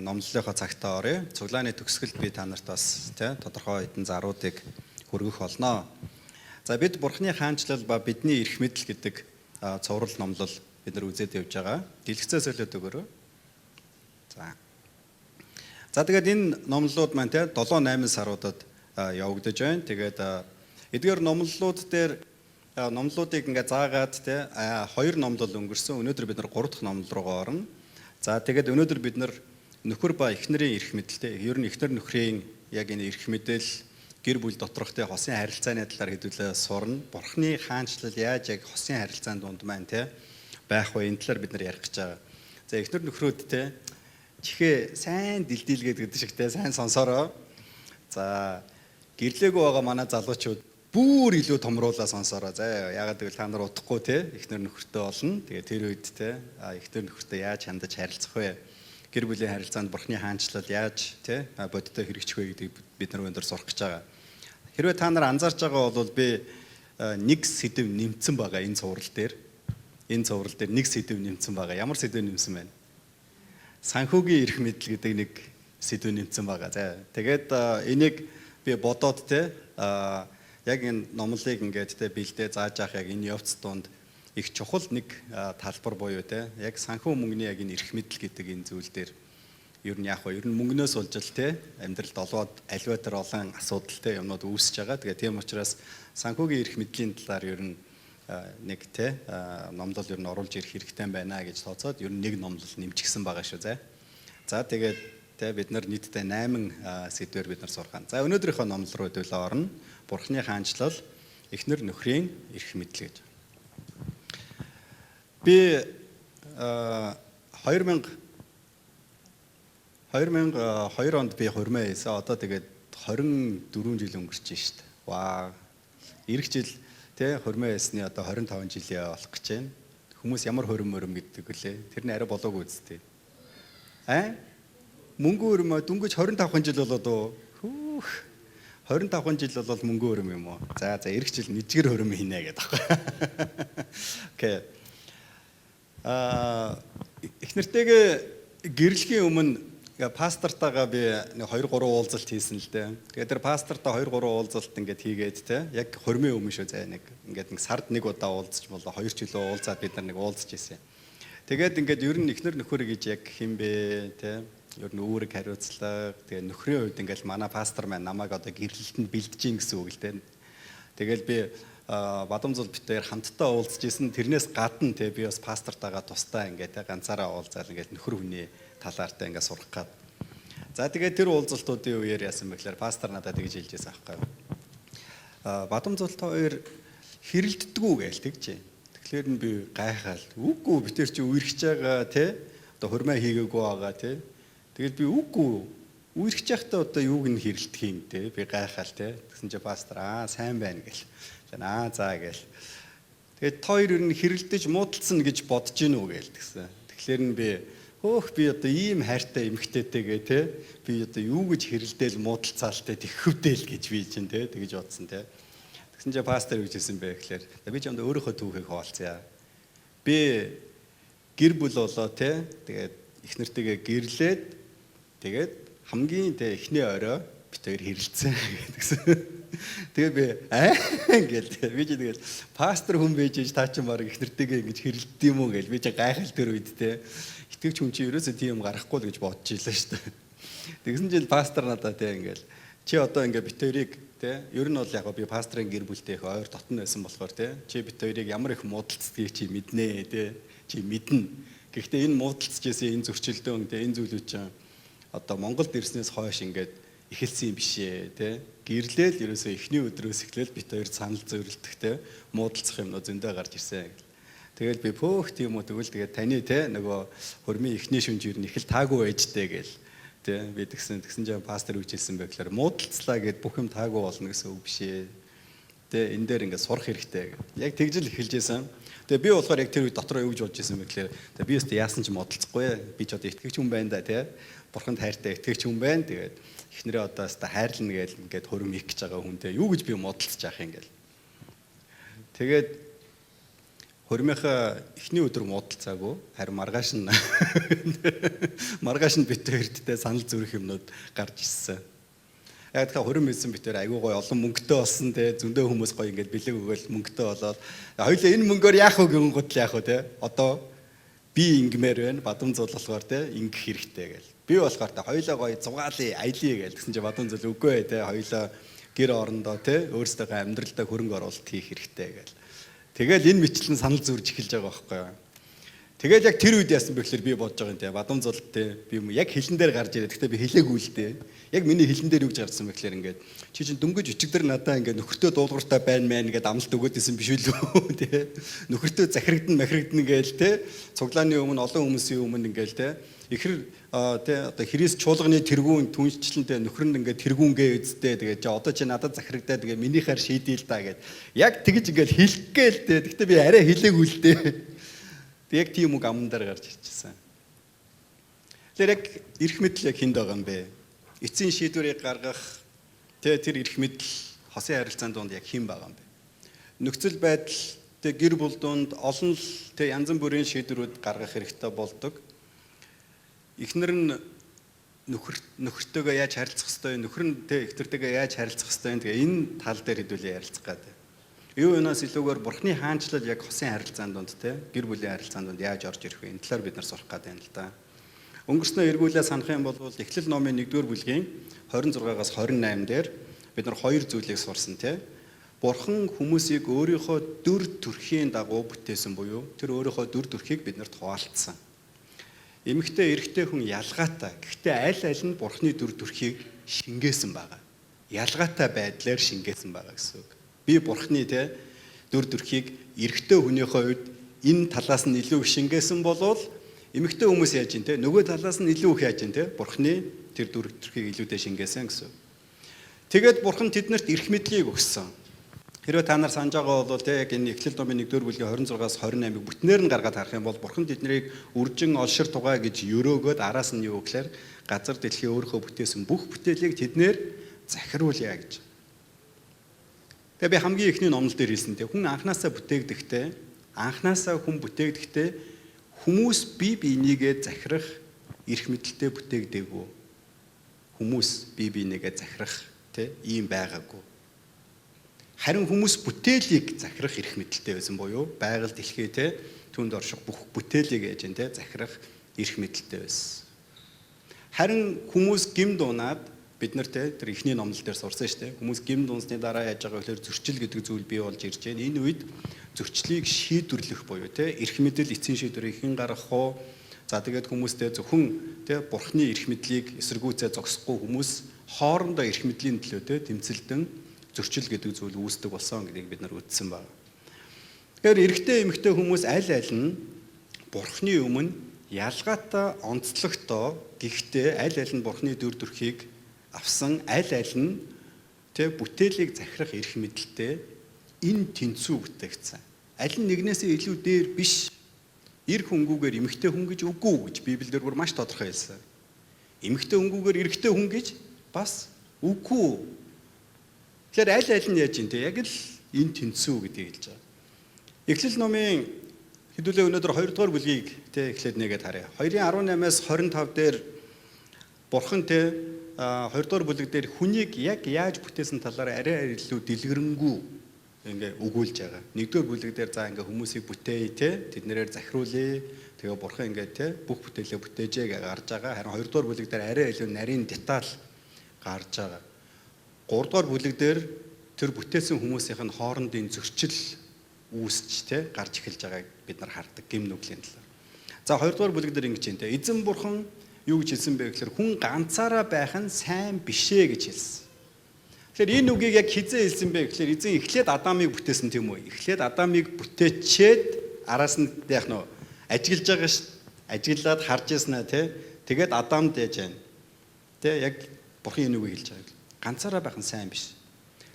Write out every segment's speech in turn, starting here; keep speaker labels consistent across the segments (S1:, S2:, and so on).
S1: Номлолынхоо цагтаа оръё. Цуглааны төгсгөлд би та нарт бас тий тодорхой хэдэн заруудыг хүргэх болно. За бид Бурхны хаанчлал ба бидний эрх мэдэл гэдэг цуврал номлол бид нар үзээд явж байгаа. Дэлгэцээ солиод өгөөрэй. За. За тэгээд энэ номлолууд маань тий 7 8 саруудад явагдаж байна. Тэгээд эдгээр номлолууд дээр номлолуудыг ингээ заагаад тий хоёр номлол өнгөрсөн. Өнөөдөр бид нар 3 дахь номлол руугаа орно. За тэгээд өнөөдөр бид нар нөхөр ба эхнэрийн эрх мэдэлтэй. Ер нь эхнэр нөхрийн яг энэ эрх мэдэл гэр бүл доторх те хосын харилцааны талаар хэдүүлээ сурна. Бурхны хаанчлал яаж яг хосын харилцаан дунд маань те байх вэ? Энэ талаар бид нар ярих гэж байгаа. За эхнэр нөхрүүд те чихээ сайн дилдийлгээд гэдэг шиг те сайн сонсороо. За гэрлээгүй байгаа манай залуучууд бүр илүү томруулаа сонсороо. За яагаад гэвэл та нар удахгүй те эхнэр нөхөртэй болно. Тэгээ тэр үед те эхнэр нөхөртэй яаж хандаж харилцах вэ? Гэр бүлийн харилцаанд Бурхны хаанчлал яаж тий бодиттой хэрэгжих вэ гэдгийг бид нар өндөр сурах гэж байгаа. Хэрвээ та нар анзаарч байгаа бол би нэг сэдэв нэмсэн байгаа энэ цуврал дээр. Энэ цуврал дээр нэг сэдэв нэмсэн байгаа. Ямар сэдэв нэмсэн бэ? Санхүүгийн эрх мэдэл гэдэг нэг сэдэв нэмсэн байгаа. За тэгээд энийг би бодоод те яг энэ номлыг ингээд те бэлдээ зааж явах яг энэ явц дунд их чухал нэг талбар буюу те яг санхүү мөнгөний яг энэ эрх мэдэл гэдэг энэ зүйл дээр ер нь яг вэ ер нь мөнгнөөс болж л те амьдралд олоод аливаа тэр олон асуудалтай юмнууд үүсэж байгаа. Тэгээ тийм учраас санхүүгийн эрх мэдлийн талаар ер нь нэг те номлол ер нь оруулж ирэх хэрэгтэй байна гэж тооцоод ер нь нэг номлол нэмчихсэн байгаа шүү зэ. За тэгээд те бид нар нийтдээ 8 сэдвээр бид нар сурах. За өнөөдрийнхөө номлол руу хэдүүлээ орно. Бурхны хаанчлал эхнэр нөхрийн эрх мэдэл гэж. Би 2002 онд би хурмаа хийсэн. Одоо тэгээд 24 жил өнгөрч шít. Ваа. Ирэх жил тэ хурмаа хийсний одоо 25 жилийн болох гэж байна. Хүмүүс ямар хурим мөрөм гэдэг вүлээ? Тэр нь арай болоогүй үсттэй. Аа? Мөнгө өрөмөө дөнгөж 25 жил болоод уу? Хүүх. 25 жил бол мөнгө өрөм юм уу? За за ирэх жил нэгжгэр хөрөм хийнэ гэдэг аахгүй. Окей. Их нэртэйгээ гэрлэхийн өмнө пастортайгаа би нэг 2 3 уулзалт хийсэн л дээ. Тэгээд тэр пастортай 2 3 уулзалт ингээд хийгээд те яг хормын өмнө шүү заа нэг ингээд нэг сард нэг удаа уулзч болоо 2 ч илүү уулзаад бид нар нэг уулзч ирсэн. Тэгээд ингээд ер нь эхнэр нөхөр гэж яг хэн бэ те ер нь үүрэг хариуцлага тэгээ нөхрийн хувьд ингээд манай пастор маань намайг одоо гэрлэлтэнд бэлдэж гин гэсэн үг л дээ. Тэгэл би Бадамзул битээр хамтдаа уулзж исэн. Тэрнээс гадна те би бас пастортайгаа тусдаа ингээд те ганцаараа уулзаал ингээд нөхөр хүний талаар те ингээд сурах гад. За тэгээд тэр уулзалтуудын үеэр яасан бэ гэхээр пастор надад тэгж хэлж байсан аахгүй юу. Бадамзул та хоёр хэрэлддэггүй гээл тэгж. Тэгэхээр нь би гайхаал. Үгүй битэр чи үерхэж байгаа те одоо хурмаа хийгээгүй байгаа те. Тэгэл би үгүй үерхэж байхдаа одоо юуг нь хэрэлдэх юм те би гайхаал те. Тэгсэн чи пастор аа сайн байна гэл. Аа за гээл. Тэгээд та хоёр ер нь хэрэлдэж муудалцсан гэж бодож гин үү гээл тэгсэн. Тэгэхээр нь би хөөх би одоо ийм хайртай эмэгтэйтэйгээ те би одоо юу гэж хэрэлдээл муудалцаал те тэгхвдэл гэж би чинь те тэгж бодсон те. Тэгсэн чинь пастор юу гэж хэлсэн бэ гэхээр би ч юм өөрийнхөө түүхийг хуваалцъя. Би гэр бүл болоо те тэгээд их нэртэйгээ гэрлээд тэгээд хамгийн те эхний орой бит хоёр хэрэлцсэн гэдгсэн. Тэгээ би аа ингээл би чи тэгэл пастор хүн байж та чинь баг их нэртэйгээ ингэж хэрэлддэг юм уу гэл би чи гайхал тэр үед те итгэвч хүн чи ерөөсөө тийм юм гарахгүй л гэж бодож илаа шүү дээ. Тэгсэн чинь пастор надаа те ингээл чи одоо ингээ бит хоёрыг те ер нь бол яг би пасторын гэр бүлтэй их ойр дотн байсан болохоор те чи бит хоёрыг ямар их муудалцдгийг чи мэднэ те чи мэднэ. Гэхдээ энэ муудалцж исэн энэ зөрчилдөөн те энэ зүйлүүд чинь одоо Монголд ирснээс хойш ингээд эхэлсэн юм биш ээ те гэрлээл ерөөсөө эхний өдрөөс эхлээл бит хоёр санал зөрөлдөх те муудалцах юмнууд зөндөө гарч ирсэн. Тэгэл би пөөх тийм үү тэгвэл тэгээд таны те нөгөө хормын эхний шүнж ер нь их л таагүй байжтэй гэл те би тэгсэн тэгсэн чинь пастор үгж хэлсэн бэ гэхээр муудалцлаа гэд бүх юм таагүй болно гэсэн үг биш ээ. Тэ энэ дээр ингээд сурах хэрэгтэй гэд. Яг тэгж л эхэлж исэн. Тэгээ би болохоор яг тэр үед дотроо юу гэж бодож исэн бэ гэхээр би өстө яасан ч муудалцахгүй. Би ч одоо итгэгч хүн байна да те. Бурханд хайртай итгэгч хүн байна. Тэгээд эхнэрээ одоо өстө хайрлна гэж ингээд хөрөм хийх гэж байгаа хүнтэй юу гэж би муудалцж яах юм гээл. Тэгээд Хормынхаа эхний өдөр муудалцаагүй, харин маргааш нь бит хоёрттэй санал зүрх юмнууд гарч ирсэн. Яг тэгэхээр хурим хийсэн битээр айгүй гоё олон мөнгөтэй болсон те, зөндөө хүмүүс гоё ингээд бэлэг өгөөл мөнгөтэй болоод хоёлаа энэ мөнгөөр яах вэ гэнгүүт л яах вэ те. Одоо би ингэмээр байна, Бадамзуул болохоор те ингэх хэрэгтэй гээл. Би болохоор те хоёлаа гоё зугаалъя, аялья гээл. Тэгсэн чинь Бадамзуул үгүй те, хоёлаа гэр орондоо те өөрсдийнхөө амьдралдаа хөрөнгө оруулалт хийх хэрэгтэй гээл. Тэгэл энэ мэтлэн санал зурж эхэлж байгаа байхгүй юу. Тэгэл яг тэр үед яасан бэ гэхээр би бодож байгаа юм те. Бадамзуул те би юм яг хилэн дээр гарч ирээд, гэхдээ би хэлээгүй л дээ. Яг миний хилэн дээр юу гэж гарсан бэ гэхээр ингээд чи чинь дөнгөж өчигдөр надаа ингээд нөхөртөө дуулууртай байна мэн ингээд амлалт өгөөд исэн биш үү те. Нөхөртөө захирагдана махирагдана гээл те. Цуглааны өмнө, олон хүмүүсийн өмнө ингээл те. Ихэр те одоо Христ чуулганы тэргүүн түншлэн те нөхөр нь ингээд тэргүүнгээ үздэй, тэгээд одоо чи надад захирагдаа, тэгээ минийхээр шийдээ л та гэд. Яг тэгж ингээд хэлэх гээл те. Гэхдээ би арай хэлээгүй л дээ. Тэг яг тийм үг аман дээр гарч ирчихсэн. Тэгэхээр яг эрх мэдэл яг хүнд байгаа юм бэ? Эцсийн шийдвэрийг гаргах тэ тэр эрх мэдэл хосын харилцаан дунд яг хэн байгаа юм бэ? Нөхцөл байдал тэ гэр бүл дунд олон л тэ янз бүрийн шийдвэрүүд гаргах хэрэгтэй болдог. Эхнэр нь нөхөртөөгөө яаж харилцах ёстой, нөхөр нь тэ эхнэртэйгээ яаж харилцах ёстой, тэгээ энэ тал дээр хэдүүлээ ярилцах гэдэг. Юу юунаас илүүгээр Бурхны хаанчлал яг хосын харилцаан дунд те гэр бүлийн харилцаан дунд яаж орж ирэх вэ? Энэ талаар бид нар сурах гээд байна л да. Өнгөрснөө эргүүлээ санах юм бол Эхлэл номын 1-р бүлгийн 26-аас 28 дээр бид нар хоёр зүйлийг сурсан те. Бурхан хүмүүсийг өөрийнхөө дүр төрхийн дагуу бүтээсэн буюу тэр өөрийнхөө дүр төрхийг биднэрт хуваалцсан. Эмэгтэй эрэгтэй хүн ялгаатай. Гэхдээ аль аль нь Бурханы дүр төрхийг шингээсэн байгаа. Ялгаатай байдлаар шингээсэн байгаа гэсэн үг. Би Бурханы те дүр төрхийг эрэгтэй хүнийхээ хувьд энэ талаас нь илүү их шингээсэн болвол эмэгтэй хүмүүс яаж юм те нөгөө талаас нь илүү их яаж юм те Бурханы тэр дүр төрхийг илүүтэй шингээсэн гэсэн. Тэгээд Бурхан тэднэрт эрх мэдлийг өгсөн. Хэрвээ та нар санаж байгаа бол те яг энэ Эхлэл номын 1-р бүлгийн 26-аас 28-ыг бүтнээр нь гаргаад харах юм бол Бурхан тэднийг үржин олшир тугай гэж өрөөгөөд араас нь юу гэхээр газар дэлхий өөрийнхөө бүтээсэн бүх бүтээлийг тэднэр захируулъя гэж. Тэгээ би хамгийн эхний номлол дээр хэлсэн те хүн анханасаа бүтээгдэхдээ, анханасаа хүн бүтээгдэхдээ хүмүүс бие биенийгээ захирах эрх мэдэлтэй бүтээгдээгүй. Хүмүүс бие биенийгээ захирах те ийм байгаагүй. Харин хүмүүс бүтээлийг захирах эрх мэдэлтэй байсан буюу байгаль дэлхий те түүнд орших бүх бүтээлийг яаж ин те захирах эрх мэдэлтэй байсан. Харин хүмүүс гимд унаад бид нар те тэр эхний номлол дээр сурсан шүү дээ. Хүмүүс гимд унсны дараа яаж байгаа гэхээр зөрчил гэдэг зүйл бий болж ирж байна. Энэ үед зөрчлийг шийдвэрлэх буюу те эрх мэдэл эцсийн шийдвэрийг хэн гаргах вэ? За тэгээд хүмүүстэй зөвхөн те Бурхны эрх мэдлийг эсэргүүцээ зогсохгүй хүмүүс хоорондоо эрх мэдлийн төлөө те тэмцэлдэн зөрчил гэдэг зүйл үүсдэг болсон гэдгийг бид нар үзсэн байна. Тэгэхээр эрэгтэй эмэгтэй хүмүүс аль аль нь Бурхны өмнө ялгаатай онцлогтой, гэхдээ аль аль нь Бурхны дүр төрхийг авсан, аль аль нь тэ бүтээлийг захирах эрх мэдэлтэй энэ тэнцүү бүтээгдсэн. Аль нь нэгнээсээ илүү дээр биш. Эр хүнгүүгээр эмэгтэй хүн гэж үгүй гэж Библиэлд бүр маш тодорхой хэлсэн. Эмэгтэй хүнгүүгээр эрэгтэй хүн гэж бас үгүй. Тэгэхээр аль аль нь яаж юм те яг л энэ тэнцүү гэдгийг хэлж байгаа. Эхлэл номын хэдүүлээ өнөөдөр 2 дугаар бүлгийг те эхлээд нэгээд харъя. 2-ын 18-аас 25 дээр Бурхан те 2 дугаар бүлэг дээр хүнийг яг яаж бүтээсэн талаар арай илүү дэлгэрэнгүй ингээ өгүүлж байгаа. 1-р бүлэг дээр за ингээ хүмүүсийг бүтээе те тэднэрээр захируулъя. Тэгээ Бурхан ингээ те бүх бүтээлээ бүтээжээ гэж гарч байгаа. Харин 2 дугаар бүлэг дээр арай илүү нарийн деталь гарч байгаа. 3 дугаар бүлэг дээр тэр бүтээсэн хүмүүсийнх нь хоорондын зөрчил үүсч те гарч эхэлж байгааг бид нар хардаг гим нүглийн талаар. За 2 дугаар бүлэг дээр ингэж юм те. Эзэн Бурхан юу гэж хэлсэн бэ гэхээр хүн ганцаараа байх нь сайн биш ээ гэж хэлсэн. Тэгэхээр энэ үгийг яг хизээ хэлсэн бэ гэхээр эзэн эхлээд Адамыг бүтээсэн тийм үү? Эхлээд Адамыг бүтээчээд араас нь яах нь ажиглаж байгаа ш. Ажиглаад харж яснаа те. Тэгээд Адамд яаж байна? Тэ яг Бурхан энэ үгийг хэлж байгаа. Ганцаараа байх нь сайн биш.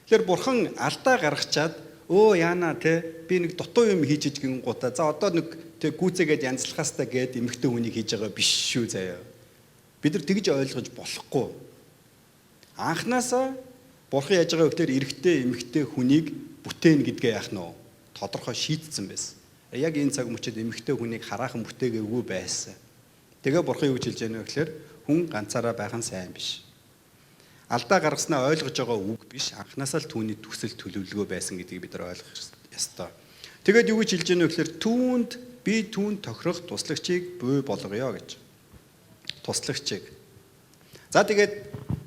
S1: Тэгэхээр Бурхан алдаа гаргачаад өө яана те би нэг дутуу юм хийж иж гин гутаа. За одоо нэг те гүцээгээд янзлахаастай гээд эмэгтэй хүнийг хийж байгаа биш шүү заяа. Бид нар тэгж ойлгож болохгүй. Анханасаа Бурхан яаж байгаа вэ гэхээр эрэгтэй эмэгтэй хүнийг бүтээн гэдгээ яах нь вэ? Тодорхой шийдсэн байсан. Яг энэ цаг мөчид эмэгтэй хүнийг хараахан бүтээгээгүй байсан. Тэгээ бурхан юу гэж хэлж байгаа вэ гэхээр хүн ганцаараа байх нь сайн биш. Алдаа гаргаснаа ойлгож байгаа үг биш. Анханасаа л түүний төсөл төлөвлөгөө байсан гэдгийг бид нар ойлгох ёстой. Тэгээд юу гэж хэлж байгаа вэ гэхээр түүнд би түүнд тохирох туслагчийг буй болгоё гэж. Туслагчийг. За тэгээд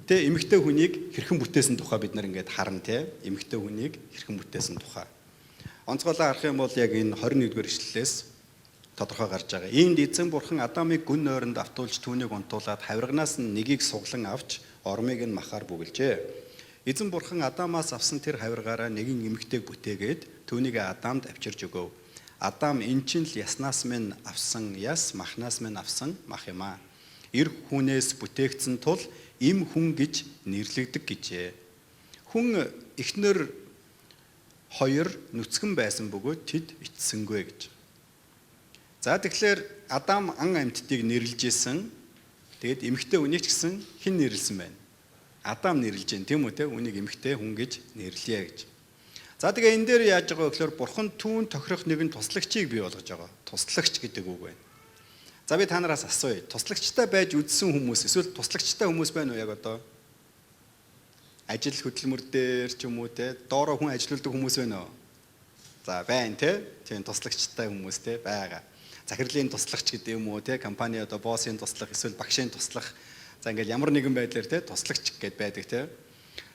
S1: тэ эмэгтэй хүнийг хэрхэн бүтээсэн тухай бид нар ингээд харна те. Эмэгтэй хүнийг хэрхэн бүтээсэн тухай. Онцгойлон харах юм бол яг энэ 21-р ишлэлээс тодорхой гарч байгаа. Иймд эзэн бурхан Адамыг гүн нойронд автуулж түүнийг унтуулад хавирганаас нь нэгийг суглан авч ормыг нь махаар бүгэлжээ. Эзэн бурхан Адамаас авсан тэр хавиргаараа нэгэн эмэгтэйг бүтээгээд түүнийг Адамд авчирж өгөв. Адам эн чинь л яснаас минь авсан яс, махнаас минь авсан мах юм аа. Эр хүнээс бүтээгдсэн тул эм хүн гэж нэрлэгдэг гэжээ. Хүн эхнэр хоёр нүцгэн байсан бөгөөд тэд итсэнгүй гэж. За тэгэхээр Адам ан амьтдыг нэрлэж исэн. Тэгээд эмэгтэй хүнийг ч гэсэн хэн нэрлсэн байна? Адам нэрлэж байна тийм үү те? Үнийг эмэгтэй хүн гэж нэрлэе гэж. За тэгээ энэ дээр яаж байгаа вэ гэхээр бурхан түүн тохирох нэгэн туслагчийг бий болгож байгаа. Туслагч гэдэг үг байна. За би та нараас асууя. Туслагчтай байж үзсэн хүмүүс эсвэл туслагчтай хүмүүс байна уу яг одоо? Ажил хөдөлмөр дээр ч юм уу те доороо хүн ажилуулдаг хүмүүс байна уу? За байна те. Тийм туслагчтай хүмүүс те байгаа. Захирлын туслагч гэдэг юм уу те компани одоо боссын туслах эсвэл багшийн туслах за ингээл ямар нэгэн байдлаар те туслагч гэд байдаг те.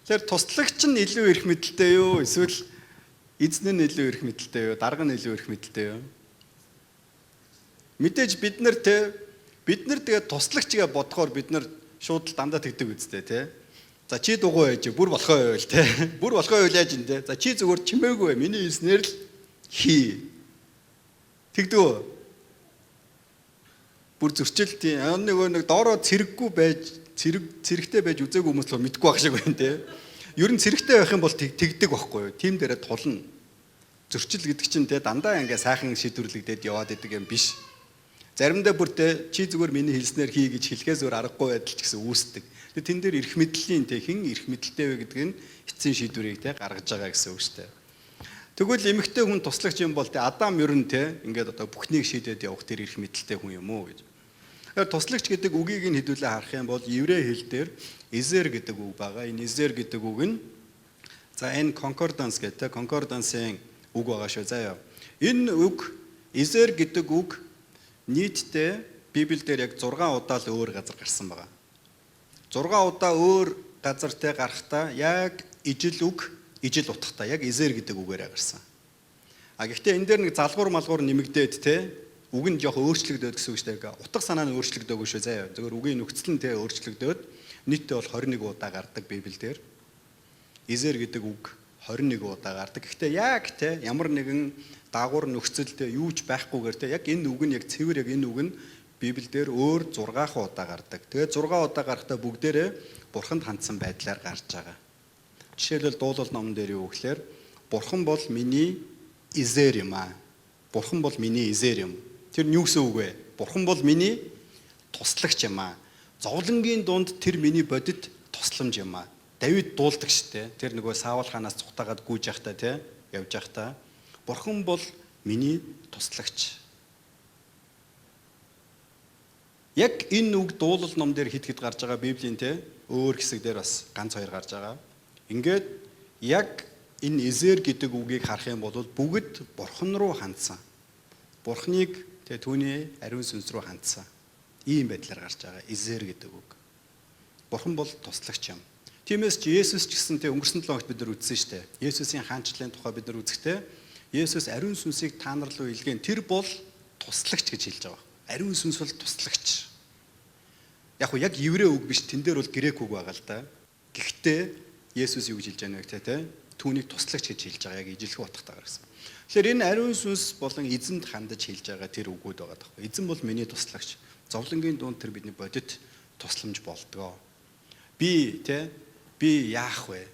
S1: Тэгэхээр туслагч нь илүү эрх мэдэлтэй юу эсвэл эзэн нь илүү эрх мэдэлтэй юу? Дарга нь илүү эрх мэдэлтэй юу? Мэдээж бид нар те бид нар тэгээд туслагч гэж бодохоор бид нар шууд л дандаа тэгдэг үстэй те. За чи дугуй байж бүр болохоо байвал те. Бүр болохоо байвал яаж юм те. За чи зүгээр чимээгүй миний хэлснээр л хий. Тэгдэг үү? Бүр зөрчил тийм нөгөө нэг доороо цэрэггүй байж цэрэг цэрэгтэй байж үзээгүй хүмүүс л мэдгүй байх шиг байна те. Ер нь цэрэгтэй байх юм бол тэгдэг байхгүй юу? Тим дээрээ тулна. Зөрчил гэдэг чинь те дандаа ингээ сайхан шийдвэрлэгдээд яваад идэг юм биш. Заримдаа бүр те чи зүгээр миний хэлснээр хий гэж хэлэхээс өөр аргагүй байдал ч гэсэн үүсдэг. Тэгээ тэн дээр эрх мэдлийн те хэн эрх мэдэлтэй вэ гэдэг нь эцсийн шийдвэрийг те гаргаж байгаа гэсэн үг шүү дээ. Тэгвэл эмэгтэй хүн туслагч юм бол те Адам ер нь те ингээд одоо бүхнийг шийдээд явах тэр эрх мэдэлтэй хүн юм уу гэж. Тэгэхээр туслагч гэдэг үгийг нь хэдүүлээ харах юм бол еврей хэл дээр эзер гэдэг үг байгаа. Энэ эзер гэдэг үг нь за энэ concordance гэдэг concordance-ын үг байгаа шүү. Заяа. Энэ үг эзер гэдэг үг нийтдээ Библиэлд яг 6 удаа л өөр газар гарсан байгаа. 6 удаа өөр газар те гарахдаа яг ижил үг, ижил утгатай яг эзер гэдэг үгээрээ гарсан. А гэхдээ энэ дээр нэг залгуур малгуур нэмэгдээд те үг нь жоох өөрчлөгдөөд гэсэн үг шүү дээ. Утга санаа нь өөрчлөгдөөгүй шүү заяа. Зөвхөн үгийн нөхцөл нь те өөрчлөгдөөд нийтдээ бол 21 удаа гардаг Библиэлд. Эзер гэдэг үг 21 удаа гардаг. Гэхдээ яг те ямар нэгэн дагавар нөхцөлтэй юу ч байхгүйгээр те яг энэ үг нь яг цэвэр яг энэ үг нь Библиэлд өөр 6 удаа гардаг. Тэгээд 6 удаа гарахдаа бүгдээрээ бурханд хандсан байдлаар гарч байгаа. Жишээлбэл дуулал номон дээр юу гэхээр бурхан бол миний эзэр юм аа. Бурхан бол миний эзэр юм. Тэр нь юу гэсэн үг вэ? Бурхан бол миний туслагч юм аа. Зовлонгийн дунд тэр миний бодит тусламж юм аа. Давид дуулдаг штэ. Тэр нөгөө Саул хаанаас цухтаагаад гүйж явахтаа те явж явахтаа Бурхан бол миний туслагч. Яг энэ үг дуулал ном дээр хит хит гарч байгаа Библийн те өөр хэсэг дээр бас ганц хоёр гарч байгаа. Ингээд яг энэ Эзер гэдэг үгийг харах юм бол бүгд Бурхан руу хандсан. Бурханыг те түүний ариун сүнс рүү хандсан. Ийм байдлаар гарч байгаа Эзер гэдэг үг. Бурхан бол туслагч юм. Тиймээс ч Есүс ч гэсэн те өнгөрсөн 7 хоногт бид нар үзсэн шүү дээ. Есүсийн хаанчлалын тухай бид нар үзэхдээ Есүс ариун сүнсийг та нар руу илгээн тэр бол туслагч гэж хэлж байгаа. Ариун сүнс бол туслагч. Яг уу яг еврей үг биш тэн дээр бол грек үг байгаа л да. Гэхдээ Есүс юу гэж хэлж байгаа вэ те түүнийг туслагч гэж хэлж байгаа яг ижилхэн утгатайгаар гэсэн. Тэгэхээр энэ ариун сүнс болон эзэнд хандаж хэлж байгаа тэр үгүүд байгаа даахгүй. Эзэн бол миний туслагч. Зовлонгийн дунд тэр бидний бодит тусламж болдгоо. Би те би яах вэ?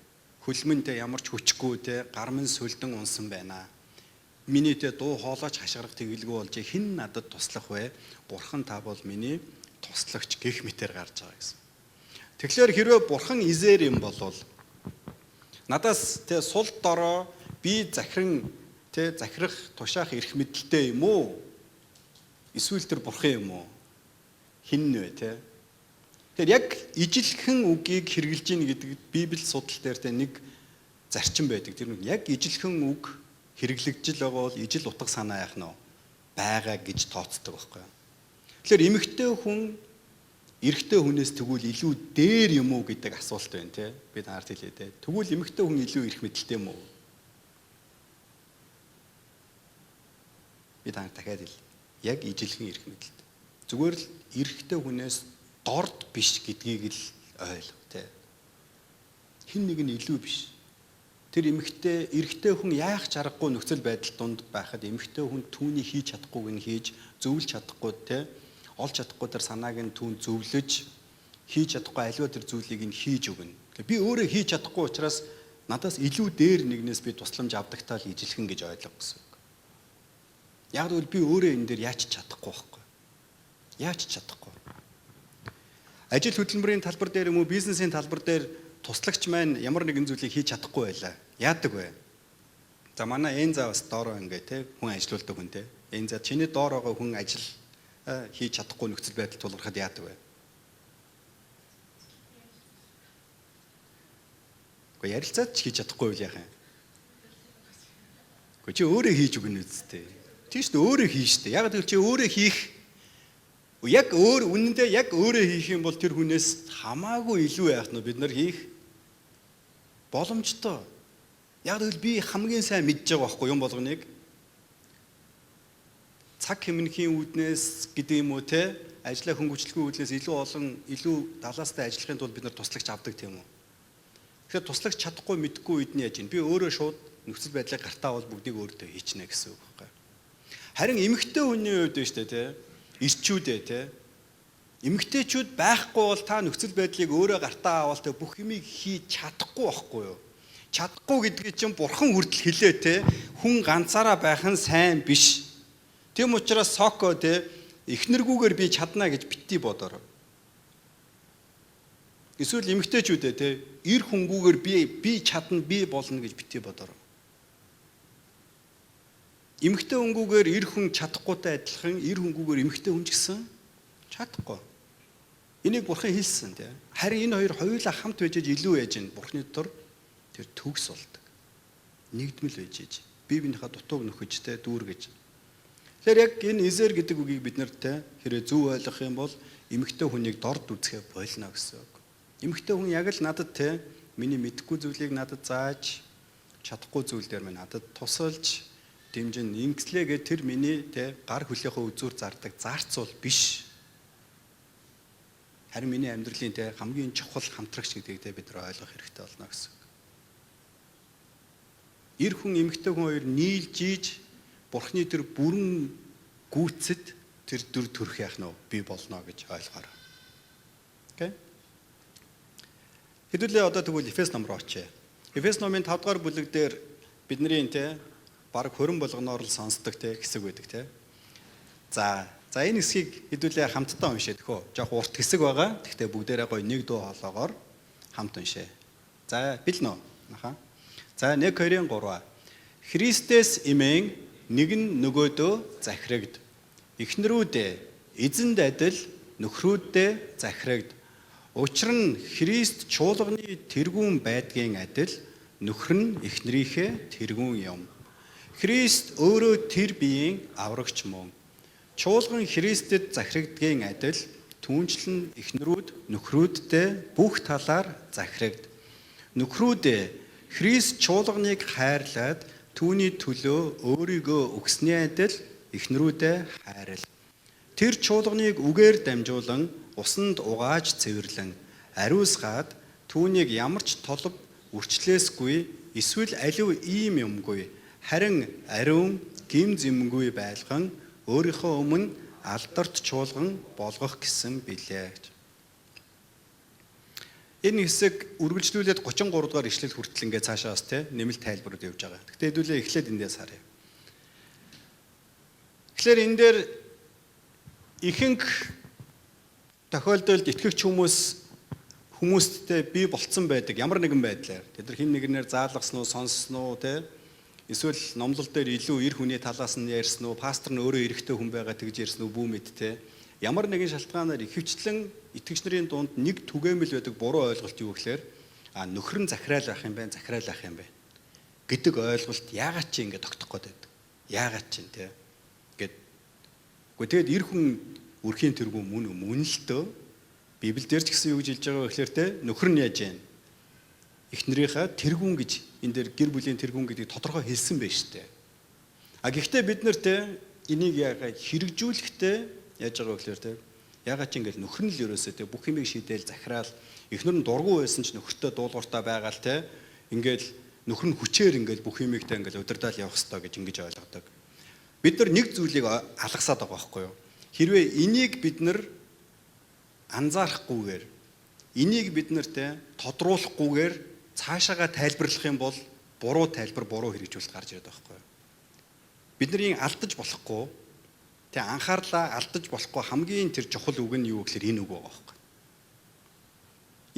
S1: Хөлмөнтэй ямар ч хүчгүй те гарман сүлдэн унсан байна. Миний те дуу хоолойч хашгирах тэгэлгүй болж хэн надад туслах вэ? Бурхан та бол миний туслагч гэх мэтэр гарч байгаа гэсэн. Тэгэхээр хэрвээ бурхан изээр юм болвол надаас те сул дорой би захиран тэ захирах, тушаах эрх мэдэлтэй юм уу? Эсвэл тэр бурхан юм уу? Хин нь вэ те? Тэгэхээр яг ижилхэн үгийг хэрэглэж гин гэдэг Библи судал дээр те нэг зарчим байдаг. Тэр нэг яг ижилхэн үг хэрэглэгдэж л байгаа бол ижил утга санаа яах нь вэ? Байгаа гэж тооцдог байхгүй юу? Тэгэхээр эмэгтэй хүн эрэгтэй хүнээс тэгвэл илүү дээр юм уу гэдэг асуулт байна те. Би та нарт хэлье те. Тэгвэл эмэгтэй хүн илүү эрх мэдэлтэй юм уу? Би та нарт дахиад хэлье. Яг ижилхэн эрх мэдэлтэй. Зүгээр л эрэгтэй хүнээс дорд биш гэдгийг л ойлго те. Хэн нэг нь илүү биш. Тэр эмэгтэй эрэгтэй хүн яах ч аргагүй нөхцөл байдал донд байхад эмэгтэй хүн түүний хийж чадахгүйг нь хийж зөвлөж чадахгүй те. Олж чадахгүй тэр санааг нь түүн зөвлөж хийж чадахгүй аливаа тэр зүйлийг нь хийж өгнө. Тэгэхээр би өөрөө хийж чадахгүй учраас надаас илүү дээр нэгнээс би тусламж авдагтаа л ижилхэн гэж ойлго гэсэн үг. Яг гэвэл би өөрөө энэ дээр яаж чадахгүй байхгүй. Яаж чадахгүй. Ажил хөдөлмөрийн талбар дээр юм уу бизнесийн талбар дээр туслагч маань ямар нэгэн зүйлийг хийж чадахгүй байлаа. Яадаг вэ? За манай Энза бас доороо ингээ те хүн ажилуулдаг хүн те. Энза чиний доор байгаа хүн ажил хийж чадахгүй нөхцөл байдал тулгархад яадаг вэ? Гэхдээ ярилцаад ч хийж чадахгүй байл яах юм? Гэхдээ чи өөрөө хийж өгнө үсттэй. Тийм шүү дээ, өөрөө хийн шүү дээ. Яг гэвэл чи өөрөө хийх яг өөр үнэндээ яг өөрөө хийх юм бол тэр хүнээс хамаагүй илүү яах нь бид нар хийх боломжтой. Яг гэвэл би хамгийн сайн мэдж байгаа байхгүй юм болгоныг. Цаг хэмнэхийн үүднээс гэдэг юм уу те ажлаа хөнгөвчлөхийн үүднээс илүү олон илүү далаастай ажиллахын тулд бид нар туслагч авдаг тийм үү. Тэгэхээр туслагч чадахгүй мэдгүй үед нь яаж юм? Би өөрөө шууд нөхцөл байдлыг гартаа бол бүгдийг өөртөө хийчнэ гэсэн үг байхгүй. Харин эмэгтэй хүний хувьд нь шүү дээ те ирчүүдээ те эмэгтэйчүүд байхгүй бол та нөхцөл байдлыг өөрөө гартаа аваад те бүх юмыг хийж чадахгүй байхгүй юу? Чадахгүй гэдгийг чинь бурхан хүртэл хэлээ те хүн ганцаараа байх нь сайн биш. Тийм учраас соко те эхнэргүүгээр би чадна гэж бити бодороо. Эсвэл эмэгтэйчүүдээ те эр хүнгүүгээр би чадна би болно гэж бити бодороо. Эмэгтэй хүнгүүгээр эр хүн чадахгүйтэй адилхан эр хүнгүүгээр эмэгтэй хүн ч гэсэн чадахгүй. Энийг бурхан хэлсэн тий. Харин энэ хоёр хоёулаа хамт байж илүү яаж ин бурханы дотор тэр төгс болдог. Нэгдмэл байж иж бие биенийхээ дутууг нөхөж те дүүргэж. Тэгэхээр яг энэ изэр гэдэг үгийг бид нар те хэрэг зөв ойлгох юм бол эмэгтэй хүнийг дорд үзэхэ болно гэсэн үг. Эмэгтэй хүн яг л надад те миний мэдэхгүй зүйлийг надад зааж чадахгүй зүйл дээр минь надад тусалж дэмжин ингэслээгээ тэр миний те гар хөлийнхөө үзүүр зардаг зарц бол биш. Харин миний амьдралын те хамгийн чухал хамтрагч гэдгийг те бид нар ойлгох хэрэгтэй болно гэсэн үг. Эр хүн эмэгтэй хүн хоёр нийлж ийж бурхны тэр бүрэн гүйцэд тэр дүр төрх яах нь бий болно гэж ойлгоорой. Окей. Хэдүүлээ одоо тэгвэл Эфес ном руу очие. Эфес номын 5 дугаар бүлэг дээр бидний те баг хөрөн болгоноор л сонсдог те хэсэг байдаг те. За энэ хэсгийг хэдүүлээ хамтдаа уншаад хөө. Жохо урт хэсэг байгаа. Гэхдээ бүгдээрээ гоё нэг дуу хоолоогоор хамт уншээ. За бэлнэ үү? Аха. За 1 2 3. Христэс имэн нэг нь нөгөөдөө захирагд. Эхнэрүүдээ эзэнд адил нөхрүүддээ захирагд. Учир нь Христ чуулганы тэргүүн байдгийн адил нөхөр нь эхнэрийнхээ тэргүүн юм. Христ өөрөө тэр биеийн аврагч мөн. Чуулган Христэд захирагдгийн адил түүнчлэн эхнэрүүд нөхрүүддээ бүх талаар захирагд. Нөхрүүдээ Христ чуулганыг хайрлаад түүний төлөө өөрийгөө өгсөний адил эхнэрүүдээ хайрл. Тэр чуулганыг үгээр дамжуулан усанд угааж цэвэрлэн ариусгаад түүнийг ямар ч толб үрчлээсгүй эсвэл аливаа ийм юмгүй харин ариун гим зэмгүй байлган өөрийнхөө өмнө алдарт чуулган болгох гэсэн билээ. Энэ хэсэг үргэлжлүүлээд 33 дугаар ишлэл хүртэл ингээд цаашаа бас те нэмэлт тайлбарууд явж байгаа. Гэхдээ хэдүүлээ эхлээд эндээс харъя. Тэгэхээр энэ дээр ихэнх тохиолдолд итгэгч хүмүүсттэй бий болцсон байдаг ямар нэгэн байдлаар тэд нар хэн нэгнээр заалгасан уу, сонссон уу те Эсвэл номлол дээр илүү эр хүний талаас нь ярьсан уу, пастор нь өөрөө эрэгтэй хүн байгаа тэгж ярьсан уу бүү мэд те. Ямар нэгэн шалтгаанаар ихэвчлэн итгэгч нарын дунд нэг түгээмэл байдаг буруу ойлголт юу гэхээр нөхөр нь захираал байх юм байна, захираал байх юм байна гэдэг ойлголт яагаад чи ингэ тогтох гээд байдаг. Яагаад чи те. Гэт. Гэхдээ тэгэд эр хүн өрхийн тэргүүн мөн мөн л дөө. Библиэлд ч гэсэн юу гэж хэлж байгаа вэ гэхээр те нөхөр нь яаж яана? Эхнэрийнхээ тэргүүн гэж энэ дээр гэр бүлийн тэргүүн гэдгийг тодорхой хэлсэн байж тээ. А гэхдээ бид нар те энийг яагаад хэрэгжүүлэхдээ яаж байгаа вэ гэхээр те яагаад ч ингээл нөхөр нь л ерөөсөө те бүх юмыг шийдээл захираал эхнэр нь дургу байсан ч нөхөртөө дуулууртаа байгаа л те ингээл нөхөр нь хүчээр ингээл бүх юмыг те ингээл удирдаал явах ёстой гэж ингэж ойлгодог. Бид нар нэг зүйлийг алгасаад байгаа байхгүй юу? Хэрвээ энийг бид нар анзаарахгүйгээр энийг бид нар те тодруулахгүйгээр цаашаага тайлбарлах юм бол буруу тайлбар, буруу хэрэгжүүлэлт гарч ирээд байгаа байхгүй юу? Бидний алдаж болохгүй тэ анхаарлаа алдаж болохгүй хамгийн тэр чухал үг нь юу гэхээр энэ үг байгаа байхгүй.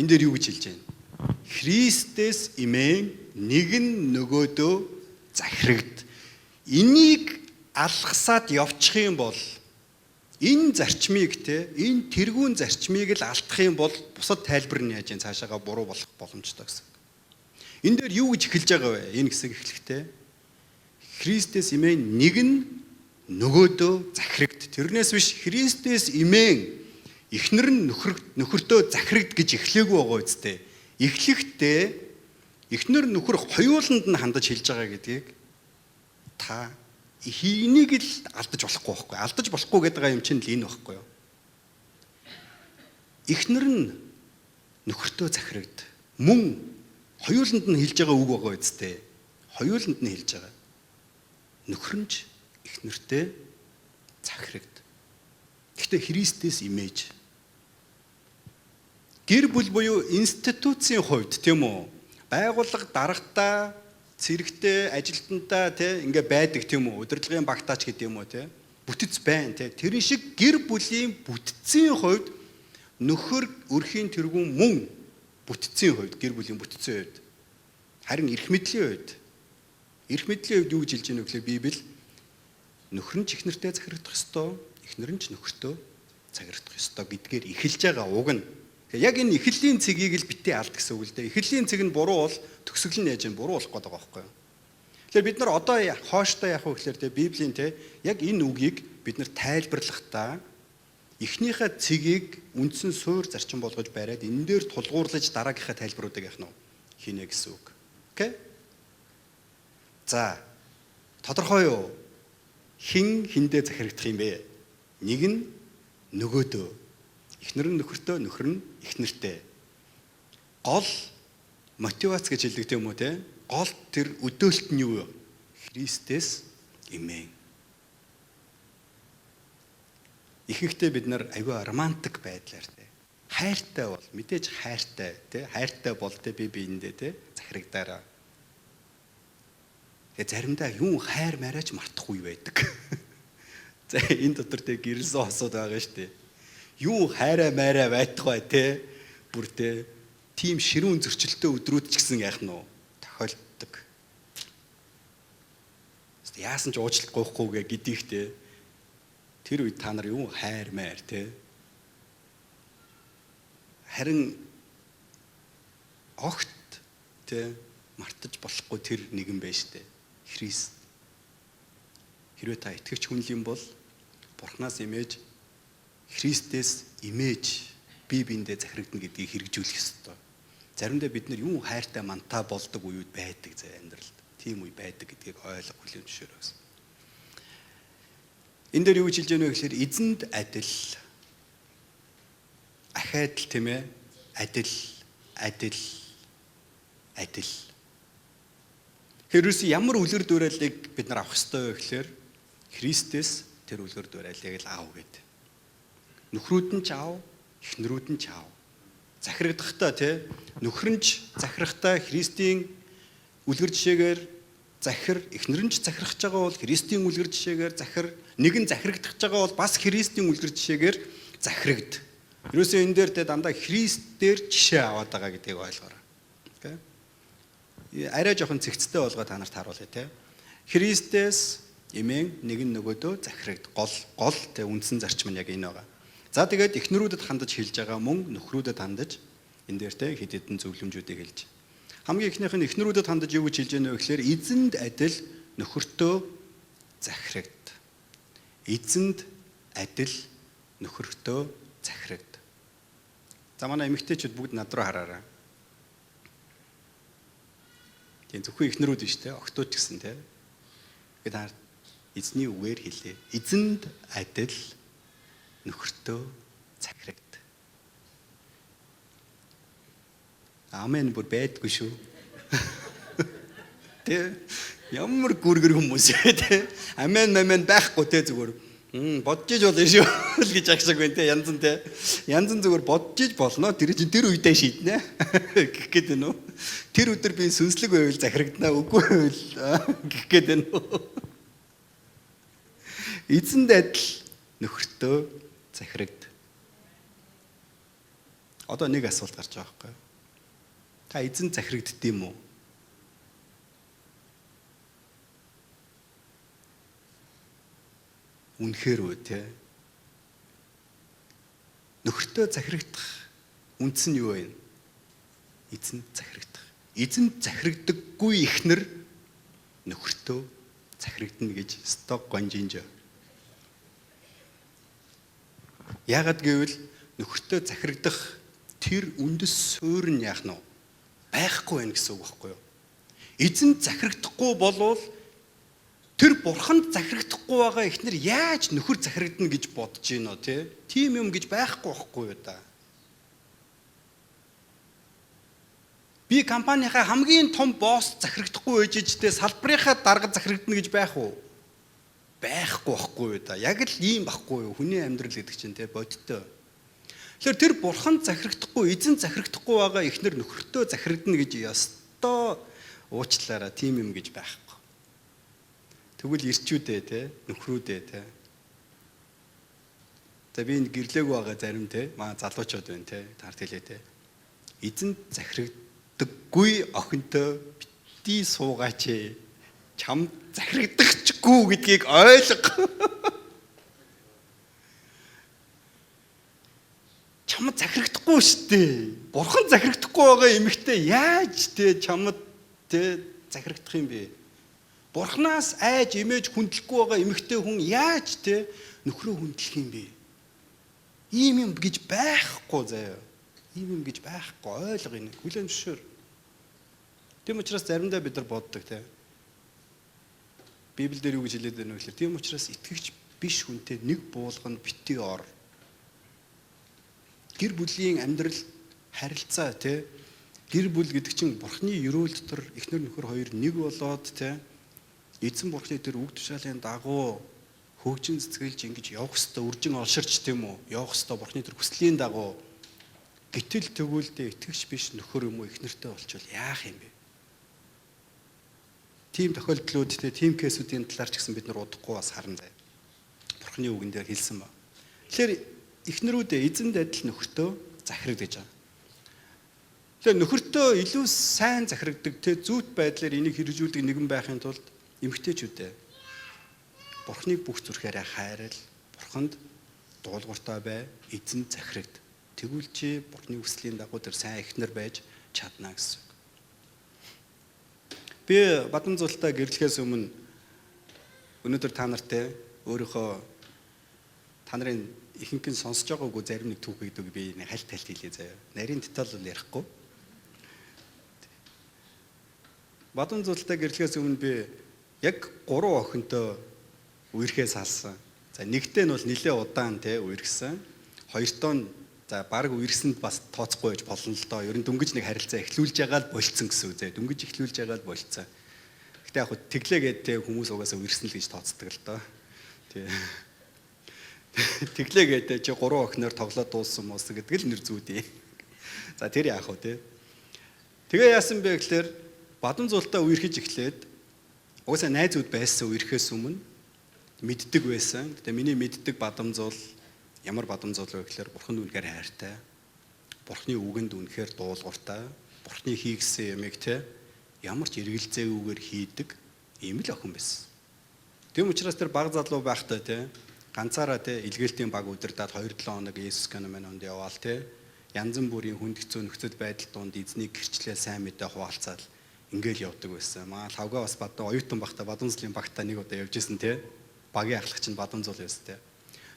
S1: Энэ дээр юу гэж хэлж байна? Христэс имэн нэг нь нөгөөдөө захирагд. Энийг алгасаад явчих юм бол энэ зарчмыг те энэ тэргүүн зарчмыг л алдах юм бол бусад тайлбар нь яаж цаашаага буруу болох боломжтой гэсэн. Энэ дээр юу гэж эхэлж байгаа вэ? Энэ хэсэг эхлэхдээ Христэс имэн нэг нь нөгөөдөө захирагд. Тэрнээс биш Христэс имэн эхнэр нь нөхөртөө захирагд гэж эхлээгүй байгаа үсттэй. Эхлэхдээ эхнэр нөхөр хоёуланд нь хандаж хэлж байгаа гэдгийг та энийг л алдаж болохгүй байхгүй. Алдаж болохгүй гэдэг юм чинь л энэ байхгүй юу? Эхнэр нь нөхөртөө захирагд. Мөн хоёуланд нь хэлж байгаа үг байгаа үсттэй. Хоёуланд нь хэлж байгаа. Нөхөр нь ч эхнэртээ захирагд. Гэхдээ Христэс имэж. Гэр бүл буюу институцийн хувьд тийм үү? Байгууллага даргатай, цэрэгтэй, ажилтнтай тий ингээ байдаг тийм үү? Удирдлагын багтаач гэдэг юм уу тий? Бүтэц байна тий. Тэрэн шиг гэр бүлийн бүтцийн хувьд нөхөр өрхийн тэргүүн мөн бүтцийн хувьд, гэр бүлийн бүтцийн хувьд. Харин эрх мэдлийн хувьд, эрх мэдлийн хувьд юу гэж хэлж байна вэ гэхээр Библи нөхөр нь ч эхнэртэй захирагдах ёстой, эхнэр нь ч нөхөртөө захирагдах ёстой гэдгээр эхэлж байгаа уг нь. Тэгэхээр яг энэ эхлэлийн цэгийг л битгий алд гэсэн үг л дээ. Эхлэлийн цэг нь буруу бол төгсгөл нь яаж юм буруу болох гэдэг байгаа байхгүй юу? Тэгэхээр бид нар одоо хооштой яах вэ гэхээр те Библийн те яг энэ үгийг бид нар тайлбарлахдаа эхнийхээ цэгийг үндсэн суур зарчим болгож бариад энэ дээр тулгуурлаж дараагийнхаа тайлбаруудыг яах нь хийнэ гэсэн үг. Окей? За тодорхой юу? Хэн хэндээ захирагдах юм бэ? Нэг нь нөгөөдөө. Эхнэр нь нөхөртөө, нөхөр нь эхнэртээ. Гол мотивац гэж хэлдэг тийм үү те? Гол тэр өдөөлт нь юу вэ? Христэс имэн. Ихэнхдээ бид нар аюу романтик байдлаар те хайртай бол мэдээж хайртай те хайртай бол те би биэндээ те захирагдаараа. Тэгээ заримдаа юун хайр мараач мартах үе байдаг. За энэ дотор те гэрэлсэн хосууд байгаа шүү дээ. Юун хайраа майраа байтугай те бүр те тийм ширүүн зөрчилтэй өдрүүд ч гэсэн яах нь вэ? Тохиолддог. Яасан ч уучлалт гуйхгүйгээ гэдгийг те тэр үед та нар юун хайр майр те харин огт те мартаж болохгүй тэр нэгэн байж тээ. Христ. Хэрвээ та итгэгч хүн юм бол Бурханаас имэж Христээс имэж бие биендээ захирагдана гэдгийг хэрэгжүүлэх ёстой. Заримдаа бид нар юун хайртай мантаа болдог үеуд байдаг зэ амьдралд. Тийм үе байдаг гэдгийг ойлго хүлээн зөвшөөрөө гэсэн. Энэ дээр юу гэж хэлж байна вэ гэхээр эзэнд адил ахайд л тийм ээ адил адил адил. Хэрвээс ямар үлгэр дуурайлыг бид нар авах ёстой вэ гэхээр Христэс тэр үлгэр дуурайлыг л аав гэд. Нөхрүүд нь ч аав, эхнэрүүд нь ч аав. Захирагдахдаа тий нөхөр нь ч захирахдаа Христийн үлгэр жишээгээр захир, эхнэр нь ч захирах гэж байгаа бол Христийн үлгэр жишээгээр захир, нэг нь захирагдах гэж байгаа бол бас Христийн үлгэр жишээгээр захирагд. Ерөөсөө энэ дээр те дандаа Христ дээр жишээ аваад байгаа гэдгийг ойлгоорой. Окей. Арай жоохон цэгцтэй болгоо та нарт харуулъя те. Христэс эмээн нэг нь нөгөөдөө захирагд. Гол гол тэ үндсэн зарчим нь яг энэ байгаа. За тэгээд эхнэрүүдэд хандаж хэлж байгаа мөн нөхрүүдэд хандаж энэ дээр тэ хэд хэдэн зөвлөмжүүдийг хэлж. Хамгийн эхнийх нь эхнэрүүдэд хандаж юу гэж хэлж байна вэ гэхээр эзэнд адил нөхөртөө захирагд. Эзэнд адил нөхөртөө захирагд. За манай эмэгтэйчүүд бүгд над руу хараарай. Тийм зөвхөн эхнэрүүд биш те, октод ч гэсэн те. Бид хаар эзний үгээр хэлээ. Эзэнд адил нөхөртөө захирагд. Амен бүр байдгүй шүү. Тэ ямар гүргэр хүмүүс ээ тэ. Амен амен байхгүй те зүгээр. Бодож иж болно шүү л гэж ах шиг байна те янз нь те. Янз нь зүгээр бодож иж болно. Тэр чинь тэр үедээ шийднэ гэх гээд байна уу? Тэр өдөр би сүнслэг байвал захирагдана үгүй байвал гэх гээд байна уу? Эзэнд адил нөхөртөө захирагд. Одоо нэг асуулт гарч байгаа байхгүй юу? Та эзэн захирагдд юм уу? Үнэхээр үү те? Нөхөртөө захирагдах үндс нь юу вэ? Эзэн захирагдах. Эзэн захирагдаггүй ихнэр нөхөртөө захирагдана гэж сток гонжинж. Яагаад гэвэл нөхөртөө захирагдах тэр үндэс суурь нь яах нь вэ? Байхгүй байх гэсэн үг байхгүй юу? Эзэн захирагдахгүй болвол тэр бурханд захирагдахгүй байгаа эхнэр яаж нөхөр захирагдана гэж бодож гинөө те? Тийм юм гэж байхгүй байхгүй юу да? Би компанийнхаа хамгийн том босс захирагдахгүй байж ич те салбарынхаа дарга захирагдана гэж байх уу? Байхгүй байхгүй юу да? Яг л ийм байхгүй юу? Хүний амьдрал гэдэг чинь те бодиттой. Тэгэхээр тэр бурханд захирагдахгүй, эзэн захирагдахгүй байгаа эхнэр нөхөртөө захирагдана гэж ёстой уучлаарай тийм юм гэж байхгүй. Тэгвэл ирчүүдээ те, нөхрүүдээ те. За би энэ гэрлээгүй байгаа зарим те, маа залуучууд байна те, тарт хэлээ те. Эзэн захирагдаггүй охинтой бити суугаач ээ. Чам захирагдахчгүй гэдгийг ойлго. Чамд захирагдахгүй шүү дээ. Бурхан захирагдахгүй байгаа эмэгтэй яаж те чамд те захирагдах юм бэ? Бурханаас айж эмээж хүндлэхгүй байгаа эмэгтэй хүн яаж те нөхрөө хүндлэх юм бэ? Ийм юм гэж байхгүй заяа. Ийм юм гэж байхгүй ойлго энийг хүлээн зөвшөөр. Тийм учраас заримдаа бид нар боддог те. Библиэлд юу гэж хэлээд байна вэ гэхээр тийм учраас итгэгч биш хүнтэй нэг буулганд битгий ор. Гэр бүлийн амьдрал харилцаа те гэр бүл гэдэг чинь бурхны ерөөл дотор эхнэр нөхөр хоёр нэг болоод те эзэн бурхны тэр үг тушаалын дагуу хөгжин цэцгэлж ингэж явах хэвээр үржин олширч тийм үү явах хэвээр бурхны тэр хүслийн дагуу гэтэл тэгүүлдэ итгэгч биш нөхөр юм уу эхнэртэй болчвол яах юм бэ? Тийм тохиолдлууд те тийм кейсүүдийн талаар ч гэсэн бид нар удахгүй бас харна заяа. Бурхны үгэн дээр хэлсэн ба. Тэгэхээр эхнэрүүдээ эзэнд адил нөхөртөө захирагдаж байгаа. Тэгэхээр нөхөртөө илүү сайн захирагдаг те зүйт байдлаар энийг хэрэгжүүлдэг нэгэн байхын тулд эмэгтэйчүүдээ Бурхныг бүх зүрхээрээ хайрал, Бурханд дуулууртай бай, эзэн захирагд. Тэгвэл чи Бурхны хүслийн дагуу тэр сайн эхнэр байж чадна гэсэн үг. Би Бадан зултай гэрлэхээс өмнө өнөөдөр та нартай өөрийнхөө та нарын ихэнх нь сонсож байгаагүй зарим нэг түүхийг би нэг хальт хальт хэлье заяа. Нарийн деталь бол ярихгүй. Бадан зултай гэрлэхээс өмнө би яг 3 охинтой үерхээ салсан. За нэгтэй нь бол нэлээ удаан те үерхсэн. Хоёртоо нь за баг үерхсэнд бас тооцохгүй байж болно л доо. Ер нь дөнгөж нэг харилцаа эхлүүлж байгаа л болцсон гэсэн үг зэ. Дөнгөж эхлүүлж байгаа л болцсон. Гэтэ яг хөө тэглээгээд те хүмүүс угаасаа үерхсэн л гэж тооцдог л доо. Тий. Тэглээгээд чи 3 охиноор тоглоод дууссан муусан гэдэг л нэр зүүдий. За тэр яах вэ те. Тэгээ яасан бэ гэхлээр Бадан зултаа үерхэж эхлээд угаасаа найзууд байсан үерхээс өмнө мэддэг байсан. Гэтэ миний мэддэг бадамзуул ямар бадамзуул вэ гэхлээр Бурханд үнэхээр хайртай. Бурхны үгэнд үнэхээр дуулууртай. Бурхны хийгсэн ямыг те ямар ч эргэлзээгүйгээр хийдэг Ийм л охин байсан. Тэм учраас тэр баг залуу байхдаа те ганцаараа те илгээлтийн баг удирдаад 2-7 хоног Есүс кинонд яваал те янз бүрийн хүнд хэцүү нөхцөл байдал донд эзнийг гэрчлээл сайн мэдээ хуваалцаал ингээл явдаг байсан. Маа лавга бас бадаа оюутан багта Бадамзлын багтаа нэг удаа явж исэн те. Багийн ахлагч нь Бадамзул байсан те.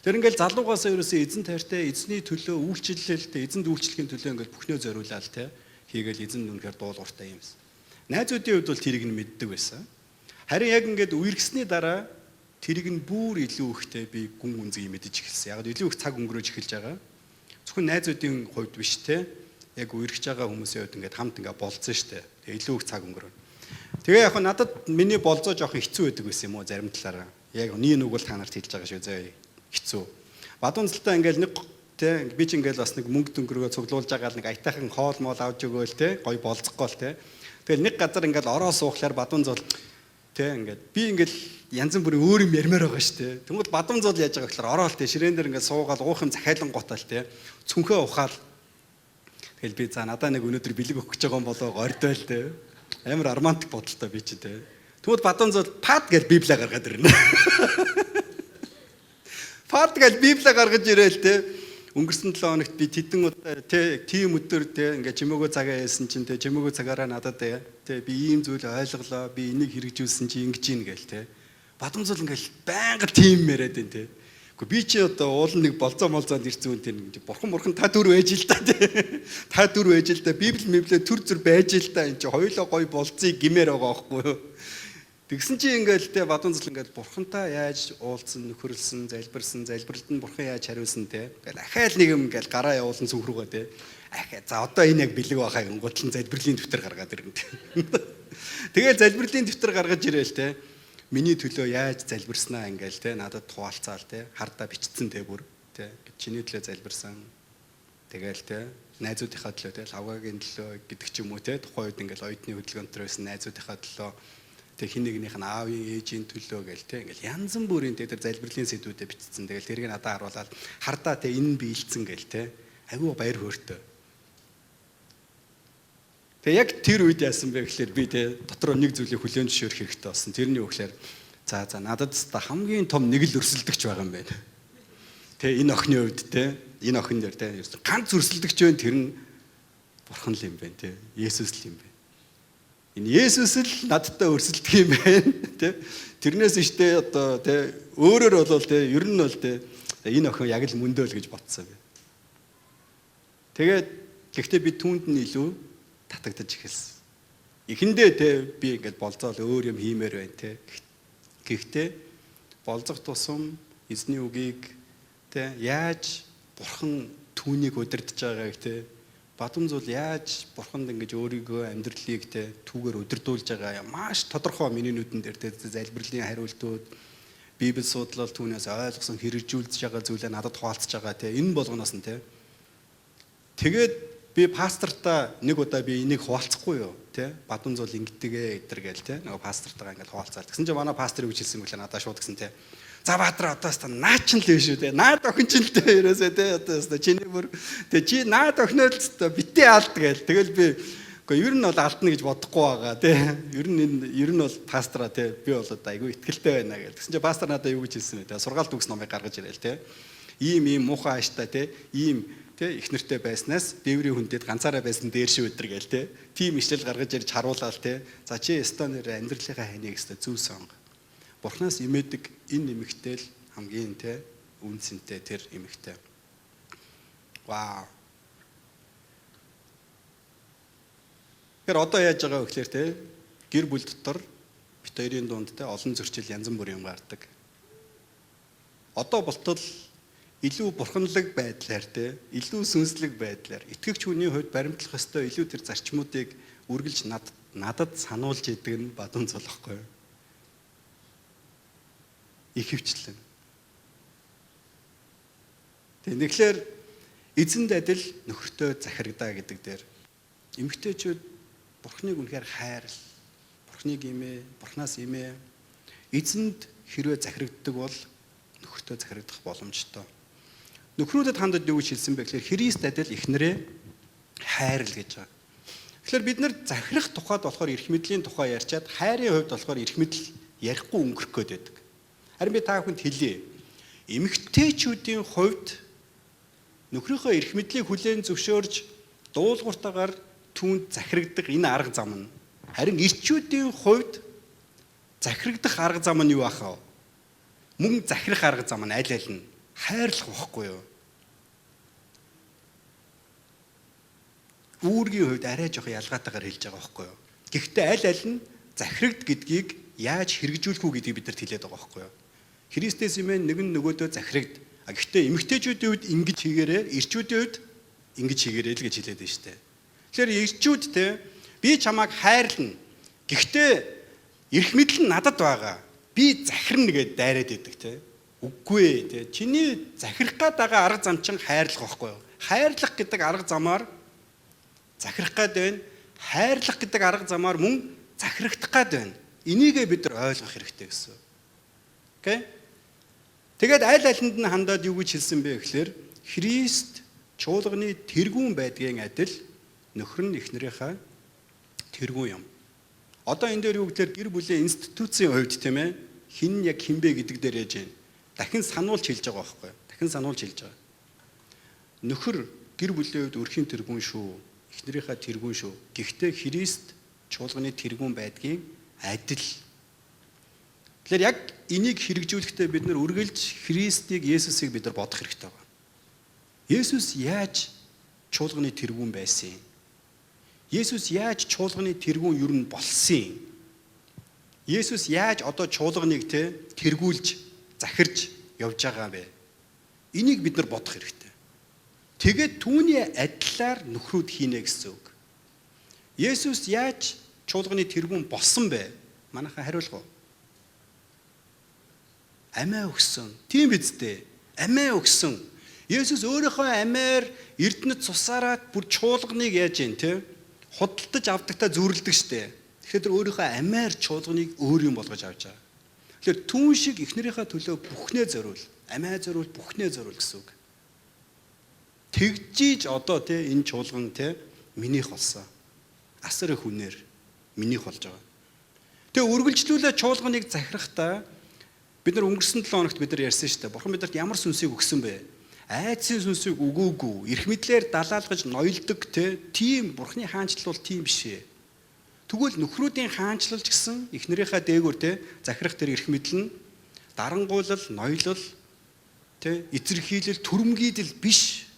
S1: Тэр ингээл залуугаасаа ерөөсөө эзэн тайртай эзний төлөө үйлчлэл те эзэнд үйлчлэхийн төлөө ингээл бүхнөө зориулаад те хийгээл эзэн үнэхээр дуулууртай юмсан. Найзуудын хувьд бол тэрийг нь мэддэг байсан. Харин яг ингээд үерхсэний дараа тэрийг нь бүр илүү ихтэй би гүн үнзгийг мэдэж эхэлсэн. Яг илүү их цаг өнгөрөөж эхэлж байгаа. Зөвхөн найзуудын хувьд биш те. Яг үерхэж байгаа хүмүүсийн хувьд ингээд хамт ингээд болцсон штэ. Тэгээ илүү их цаг өнгөрөө. Тэгээ яг надад миний болзоо жоохон хэцүү байдаг байсан юм уу зарим талаараа. Яг нэг нүг бол та нарт хэлж байгаа шүү зөө хэцүү. Бадунцалтай ингээд нэг те би ч ингээд бас нэг мөнгө дөнгөргөө цуглуулж байгаа л нэг аятайхан хоол моол авч өгөөл те гой болцохгүй л те. Тэгэл нэг газар ингээд ороо суухлаар Бадунцул те ингээд би ингээд янз бүрийн өөр юм ярмаар байгаа шүү те. Тэнгүүд Бадунцул яаж байгаа гэхээр ороо л те ширээн дээр ингээд суугаал уух юм захиалангуудаа л те цүнхээ ухаал. Тэгэл би за надаа нэг өнөөдөр бэлэг өгөх гэж байгаа юм болоо гордойл те. Амар романтик бодолтой би чи те. Тэгвэл Бадунцул пад гэж библийг гаргаад ирнэ. Пад гэж библийг гаргаж ирээл те. Өнгөрсөн 7 хоногт би тэдэн удаа те тийм өдөр те ингээ чимээгөө цагаа яасан чинь те чимээгөө цагаараа надад те би ийм зүйл ойлголоо, би энийг хэрэгжүүлсэн чи ингэж ийн гээл те. Бадамзул ингээл байнга тийм яриад байна те. Гэхдээ би чи одоо уул нэг болцоо молзоонд ирсэн үн тийм бурхан та түр байж л та те. Та түр байж л та библи мэблээ төр зүр байж л та энэ чи хоёулаа гоё болцъё гимээр байгаа байхгүй юу? Тэгсэн чи ингээл те Бадунзал ингээл бурхантай яаж уулзсан, нөхөрлсөн, залбирсан, залбиралд нь бурхан яаж хариулсан те. Ингээл ахаал нэг юм ингээл гараа явуулсан зүг рүүгээ те. Ахаа за одоо энэ яг бэлэг байхаа гингуутлан залбирлын дэвтэр гаргаад ирнэ те. Тэгэл залбирлын дэвтэр гаргаж ирээл те. Миний төлөө яаж залбирснаа ингээл те надад хуваалцаал те. Хардаа бичсэн те бүр те. Чиний төлөө залбирсан. Тэгэл те найзуудынхаа төлөө те лавгагийн төлөө гэдэг ч юм уу те тухайн үед ингээл оюутны хөдөлгөөн төр байсан найзуудынхаа төлөө тэг хин нэгнийх нь аавын ээжийн төлөө гээл те ингээл янз бүрийн те тэр залбирлын сэдвүүдэд бичсэн. Тэгэл тэрийг надад харуулаад хардаа те энэ нь биелцэн гээл те айгүй баяр хөөртэй. Тэг яг тэр үед яасан бэ гэхлээр би те дотроо нэг зүйлийг хүлээн зөвшөөрөх хэрэгтэй болсон. Тэрний юу гэхлээр за надад өста хамгийн том нэг л өрсөлдөгч байгаа юм байна. Тэ энэ охины хувьд те энэ охин дээр те ганц өрсөлдөгч байна, тэр нь бурхан л юм байна те. Есүс л юм байна. Энэ Есүс л надтай өрсөлдөх юм байна те. Тэрнээс иштэй одоо те өөрөөр болвол те ер нь бол те энэ охин яг л мөндөө л гэж бодсон юм. Тэгээд гэхдээ би түүнд нь илүү татагдаж эхэлсэн. Эхэндээ те би ингээд болзоол өөр юм хиймээр байна те. Гэхдээ болзох тусам эзний үгийг те яаж бурхан түүнийг удирдах байгааг те Бадамзул яаж бурханд ингэж өөрийгөө амьдралыг те түүгээр удирдуулж байгаа маш тодорхой миний нүдэн дээр те залбирлын хариултууд библи судлал түүнээс ойлгосон хэрэгжүүлж байгаа зүйлээ надад хуваалцж байгаа те энэ болгоноос нь те. Тэгээд би пастортаа нэг удаа би энийг хуваалцахгүй юу те Бадамзул ингэдгээ эдэр гээл те нөгөө пастортайгаа ингээл хуваалцаал. Тэгсэн чинь манай пастор юу гэж хэлсэн бэлээ надад шууд гэсэн те. За Баатар одоо өста наа чин л биш үү те. Наад охин чин л те ерөөсөө те одоо өста чиний бүр те чи наад охиноо л өста битээ алд гээл. Тэгэл би үгүй ер нь бол алдна гэж бодохгүй байгаа те. Ер нь энэ ер нь бол пастора те би бол одоо айгүй итгэлтэй байна гээл. Тэгсэн чинь пастор надад юу гэж хэлсэн бэ те. Сургаалт үгс номыг гаргаж ирээл те. Ийм ийм муухай ааштай те. Ийм те их нэртэй байснаас дээврийн хүндэд ганцаараа байсан дээр шив өдр гээл те. Тим ишлэл гаргаж ирж харуулаад те. За чи өста нэр амьдралынхаа ханыг өста зөв сонго. Бурханаас имээдэг энэ эмэгтэй л хамгийн те үнцэнтэй тэр эмэгтэй. Вау. Тэгэхээр одоо яаж байгаа вэ гэхээр те гэр бүл дотор бит хоёрын дунд те олон зөрчил янз бүрийн юм гардаг. Одоо болтол илүү бурханлаг байдлаар те илүү сүнслэг байдлаар итгэгч хүний хувьд баримтлах ёстой илүү тэр зарчмуудыг үргэлж надад сануулж идэг нь Бадамзул байхгүй юу? Их хвчлэн. Тэгэхээр эзэнд адил нөхөртөө захирагдаа гэдэг дээр эмэгтэйчүүд бурхныг үнэхээр хайрл, бурхныг имээ, бурхнаас имээ, эзэнд хэрвээ захирагддаг бол нөхөртөө захирагдах боломжтой. Нөхрүүдэд хандад юу гэж хэлсэн бэ гэхээр Христ адил эхнэрээ хайрл гэж байгаа. Тэгэхээр бид нар захирах тухайд болохоор эрх мэдлийн тухай ярьчаад хайрын хувьд болохоор эрх мэдэл ярихгүй өнгөрөх гээд байдаг. Харин би та бүхэнд хэлье. Эмэгтэйчүүдийн хувьд нөхрийнхөө эрх мэдлийг хүлээн зөвшөөрж дуулууртайгаар түүнд захирагдах энэ арга зам нь. Харин эрчүүдийн хувьд захирагдах арга зам нь юу ах вэ? Мөн захирах арга зам нь аль аль нь хайрлах байхгүй юу? Үүргийн хувьд арай жоох ялгаатайгаар хэлж байгаа байхгүй юу? Гэхдээ аль аль нь захирагд гэдгийг яаж хэрэгжүүлэх үү гэдгийг бид нарт хэлээд байгаа байхгүй юу? Христэс имэн нэг нь нөгөөдөө захирагд. А гэхдээ эмэгтэйчүүдийн хувьд ингэж хийгээрээ, эрчүүдийн хувьд ингэж хийгээрээ л гэж хэлээд байна шүү дээ. Тэгэхээр эрчүүд те би чамайг хайрлана. Гэхдээ эрх мэдэл нь надад байгаа. Би захирна гэд дайраад идэг те. Үгүй ээ те. Чиний захирах гээд байгаа арга зам чинь хайрлах байхгүй юу? Хайрлах гэдэг арга замаар захирах гээд байна. Хайрлах гэдэг арга замаар мөн захирагдах гээд байна. Энийгээ бид нар ойлгох хэрэгтэй гэсэн. Окей? Тэгээд аль алинд нь хандаад юу гэж хэлсэн бэ гэхээр Христ чуулганы тэргүүн байдгийн адил нөхөр нь эхнэрийнхээ тэргүүн юм. Одоо энэ дээр юу гэхээр гэр бүлийн институцийн хувьд тийм ээ хин яг хинбэ гэдэг дээр яаж байна. Дахин сануулж хэлж байгаа байхгүй юу? Дахин сануулж хэлж байгаа. Нөхөр гэр бүлийн хувьд өрхийн тэргүүн шүү. Эхнэрийнхээ тэргүүн шүү. Гэхдээ Христ чуулганы тэргүүн байдгийн адил. Тэгэхээр яг энийг хэрэгжүүлэхдээ бид нар үргэлж Христийг, Есүсийг бид нар бодох хэрэгтэй байна. Есүс яаж чуулганы тэргүүн байсан юм? Есүс яаж чуулганы тэргүүн ер нь болсон юм? Есүс яаж одоо чуулганыг те тэргүүлж, захирж явж байгаа вэ? Энийг бид нар бодох хэрэгтэй. Тэгээд түүний адилаар нөхрүүд хийнэ гэсэн үг. Есүс яаж чуулганы тэргүүн болсон бэ? Манайхан хариулах уу? Амиа өгсөн. Тийм биз дээ. Амиа өгсөн. Есүс өөрийнхөө амиар эрдэнэт цусаараа бүр чуулганыг яаж юм те? Худалдаж авдагтаа зүрлдэг штэ. Тэгэхээр тэр өөрийнхөө амиар чуулганыг өөр юм болгож авч байгаа. Тэгэхээр түүн шиг эхнэрийнхээ төлөө бүхнээ зориул, амиа зориул, бүхнээ зориул гэсэн үг. Тэгжиж одоо те энэ чуулган те минийх болсон. Асар их үнээр минийх болж байгаа. Тэгээ үргэлжлүүлээ чуулганыг захирахдаа бид нар өнгөрсөн 7 хоногт бид нар ярьсан шүү дээ. Бурхан бидэрт ямар сүнсийг өгсөн бэ? Айдсын сүнсийг өгөөгүй, эрх мэдлээр далаалгаж ноёлдог те тийм Бурханы хаанчлал бол тийм биш ээ. Тэгвэл нөхрүүдийн хаанчлал ч гэсэн эхнэрийнхээ дээгүүр те захирах тэр эрх мэдэл нь дарангуйлал, ноёлол те эзэрхийлэл, түрэмгийлэл биш.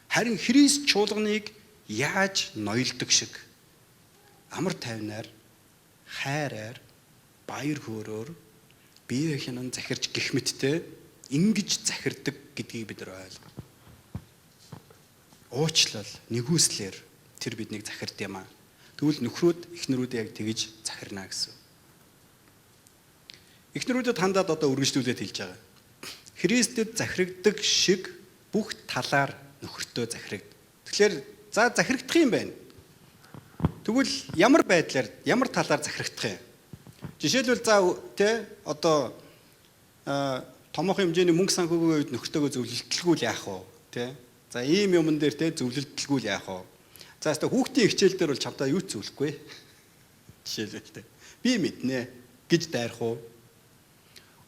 S1: Харин Христ чуулганыг яаж ноёлдог шиг амар тайвнаар, хайраар, баяр хөөрөөр бие хянан захирч гих мэттэй ингэж захирдаг гэдгийг бид нар ойлгоо. Уучлал, нэгүслэр тэр биднийг захирд юм аа. Тэгвэл нөхрүүд эхнэрүүдээ яг тэгж захирна гэсэн. Эхнэрүүдэд хандаад одоо үргэлжлүүлээд хэлж байгаа. Христэд захирагддаг шиг бүх талаар нөхөртөө захирагд. Тэгэхээр за захирагдах юм байна. Тэгвэл ямар байдлаар, ямар талаар захирагдах юм? Жишээлбэл за тэ одоо томоохон хэмжээний мөнгө санхүүгийн үед нөхөртөөгөө зөвлөлтөлгүй л яах вэ? Тэ? За ийм юмн дээр тэ зөвлөлтөлгүй л яах вэ? За өстө хүүхдийн хичээл дээр бол чамдаа юу ч зөвлөхгүй. Жишээлбэл тэ. Би мэднэ гэж дайрах уу?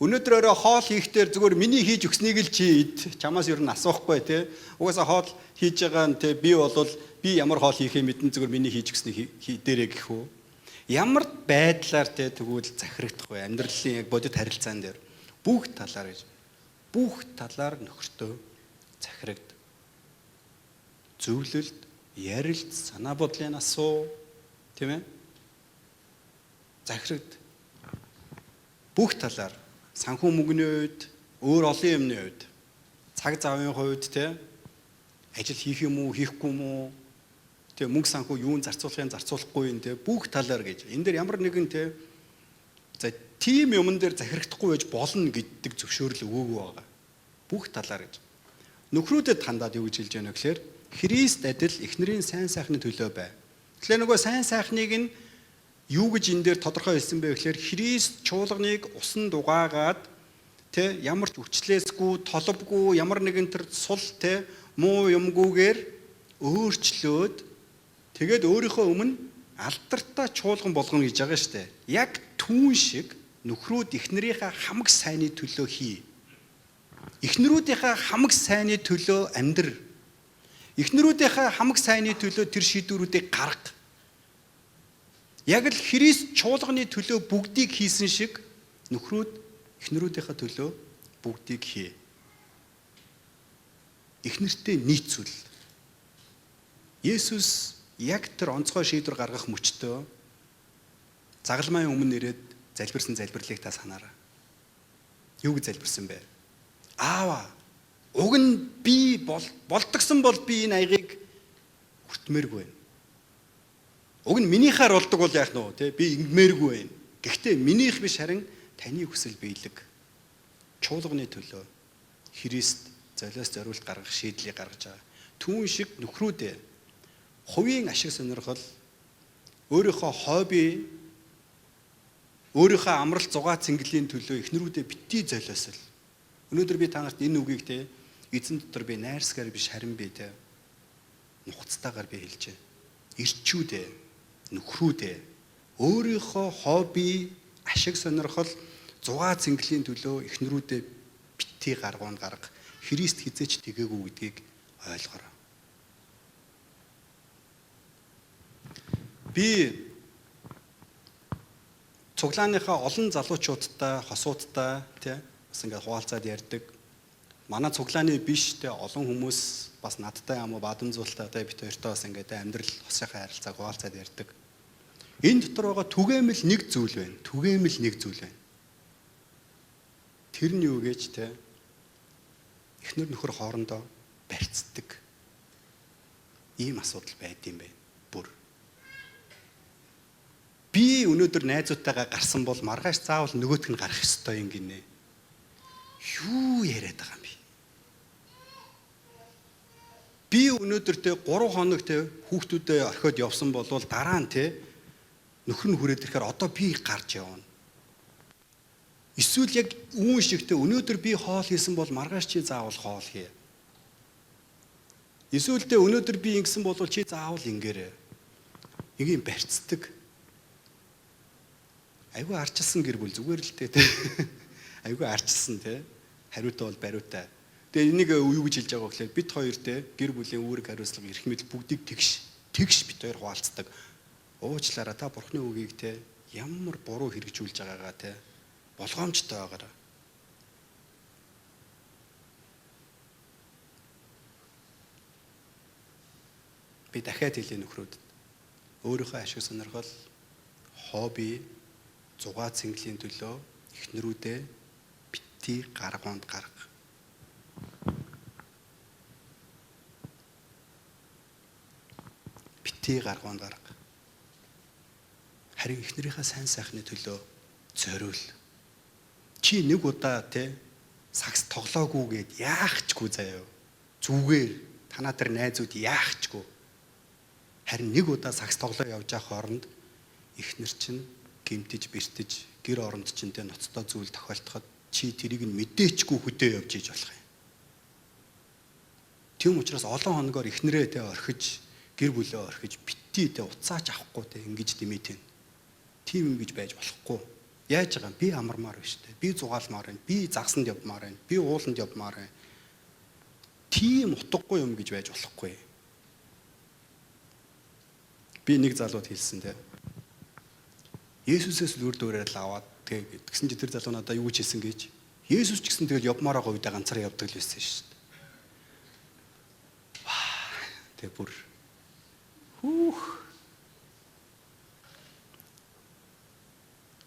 S1: Өнөөдөр өрөө хоол хийхдээ зүгээр миний хийж өгснийг л чи ид. Чамаас ер нь асуухгүй те. Угаасаа хоол хийж байгаа нь те би болвол би ямар хоол хийхээ мэднэ, зүгээр миний хийж өгснийг дээрээ гэх үү? Ямар байдлаар те тэгвэл захирагдах вэ? Амьдралын яг бодит харилцаан дээр бүх талаар гэж. Бүх талаар нөхөртөө захирагд. Зөвлөлт, ярилт, санаа бодлын асуу, тийм ээ? Захирагд. Бүх талаар санхүү мөнгөний хувьд, өөр олон юмны хувьд, цаг завын хувьд те ажил хийх юм уу, хийхгүй юм уу? Тэ мөнгө санхүү юун зарцуулахын зарцуулахгүй юм те бүх талаар гэж. Энэ дээр ямар нэгэн те за тийм юмн дээр захирагдахгүй байж болно гэдэг зөвшөөрөл өгөөгүй байгаа. Бүх талаар гэж. Нөхрүүдэд хандаад юу гэж хэлж байна вэ гэхээр Христ адил эхнэрийн сайн сайхны төлөө бай. Тэгэхээр нөгөө сайн сайхныг нь юу гэж энэ дээр тодорхой хэлсэн бэ гэхээр Христ чуулганыг усан дугаагаад тэ ямар ч үчлээсгүй, толбгүй, ямар нэгэн тэр сул тэ муу юмгүйгээр өөрчлөөд Тэгээд өөрийнхөө өмнө алдартай чуулган болгоно гэж байгаа шүү дээ. Яг түүн шиг нөхрүүд эхнэрийнхээ хамаг сайнны төлөө хий. Эхнэрүүдийнхээ хамаг сайнны төлөө амьдр. Эхнэрүүдийнхээ хамаг сайнны төлөө тэр шийдвэрүүдийг гарга. Яг л Христ чуулганы төлөө бүгдийг хийсэн шиг нөхрүүд эхнэрүүдийнхээ төлөө бүгдийг хий. Эхнэртэй нийцүүл. Есүс яг тэр онцгой шийдвэр гаргах мөчтөө загалмайн өмнө ирээд залбирсан залбирлыг та санаарай. Юу гэж залбирсан бэ? Аава, уг нь би болдогсон бол би энэ аягийг хүртмээргүй байна. Уг нь минийхаар болдог бол яах нь вэ? Тэ би ингэмээргүй байна. Гэхдээ минийх биш харин таны хүсэл биелэг. Чуулганы төлөө Христ золиос зориулт гаргах шийдлийг гаргаж байгаа. Түүн шиг нөхрүүдээ хувийн ашиг сонирхол, өөрийнхөө хобби, өөрийнхөө амралт зугаа цэнгэлийн төлөө эхнэрүүдээ битгий золиосол. Өнөөдөр би та нарт энэ үгийг те эзэн дотор би найрсгаар биш харин би те нухацтайгаар би хэлж байна. Ирчүүдээ, нөхрүүдээ өөрийнхөө хобби, ашиг сонирхол, зугаа цэнгэлийн төлөө эхнэрүүдээ битгий гаргуун гарга. Христ хизээч тэгээгүй гэдгийг ойлгоорой. Би цуглааныхаа олон залуучуудтай, хосуудтай тий бас ингээд хуваалцаад ярьдаг. Манай цуглааны биш тий олон хүмүүс бас надтай юм уу бадамзуултай тий бит хоёртой бас ингээд амьдрал хосынхаа харилцааг хуваалцаад ярьдаг. Энэ дотор байгаа түгээмэл нэг зүйл байна. Түгээмэл нэг зүйл байна. Тэр нь юу гэж тий эхнэр нөхөр хоорондоо барьцдаг ийм асуудал байд юм байна. Бүр. Би өнөөдөр найзуудтайгаа гарсан бол маргааш заавал нөгөөх нь гарах ёстой юм гинэ. Юу яриад байгаа юм бэ? Би өнөөдөр те 3 хоног те хүүхдүүдэд орхиод явсан бол дараа нь те нөхөр нь хүрээд ирэхээр одоо би гарч явна. Эсвэл яг үүн шиг те өнөөдөр би хоол хийсэн бол маргааш чи заавал хоол хий. Эсвэл те өнөөдөр би ингэсэн бол чи заавал ингээрэй. Ингийн барьцдаг. Айгүй арчилсан гэр бүл зүгээр л те. Айгүй арчилсан те. Хариутай бол бариутай. Тэгээ энийг юу гэж хэлж байгаа вэ гэхээр бит хоёр те гэр бүлийн үүрэг хариуцлага эрх мэдэл бүгдийг тэгш бит хоёр хуваалцдаг. Уучлаарай та бурхны үгийг те ямар буруу хэрэгжүүлж байгаагаа те болгоомжтой байгаарай. Би дахиад хэлье нөхрүүдэд. Өөрийнхөө ашиг сонирхол, хобби, зугаа цэнгэлийн төлөө эхнэрүүдээ битгий гаргуунд гарга. Битгий гаргуунд гарга. Харин эхнэрийнхээ сайн сайхны төлөө зориул. Чи нэг удаа те сагс тоглоогүйгээд яахчгүй заяа. Зүгээр танаа тэр найзууд яахчгүй. Харин нэг удаа сагс тоглоо явж байгаа хооронд эхнэр чинь гэмтэж бэртэж гэр оронд чинь те ноцтой зүйл тохиолдоход чи тэрийг нь мэдээчгүй хөдөө явж иж болох юм. Тийм учраас олон хоногоор эхнэрээ те орхиж гэр бүлээ орхиж битгий те уцаач авахгүй те ингэж дэмэт юм. Тийм юм гэж байж болохгүй. Яаж байгаа юм? Би амармаар байна шүү дээ. Би зугаалмаар байна. Би загсанд явмаар байна. Би ууланд явмаар байна. Тийм утгагүй юм гэж байж болохгүй. Би нэг залууд хэлсэн те. Есүсээс л үр дуурайл аваад тэгээ тэгсэн чи тэр залуу надаа юу гэж хэлсэн гэж. Есүс ч гэсэн тэгэл явмаар байгаа үедээ ганцаараа явдаг л байсан шүү дээ. Тэг бүр хүүх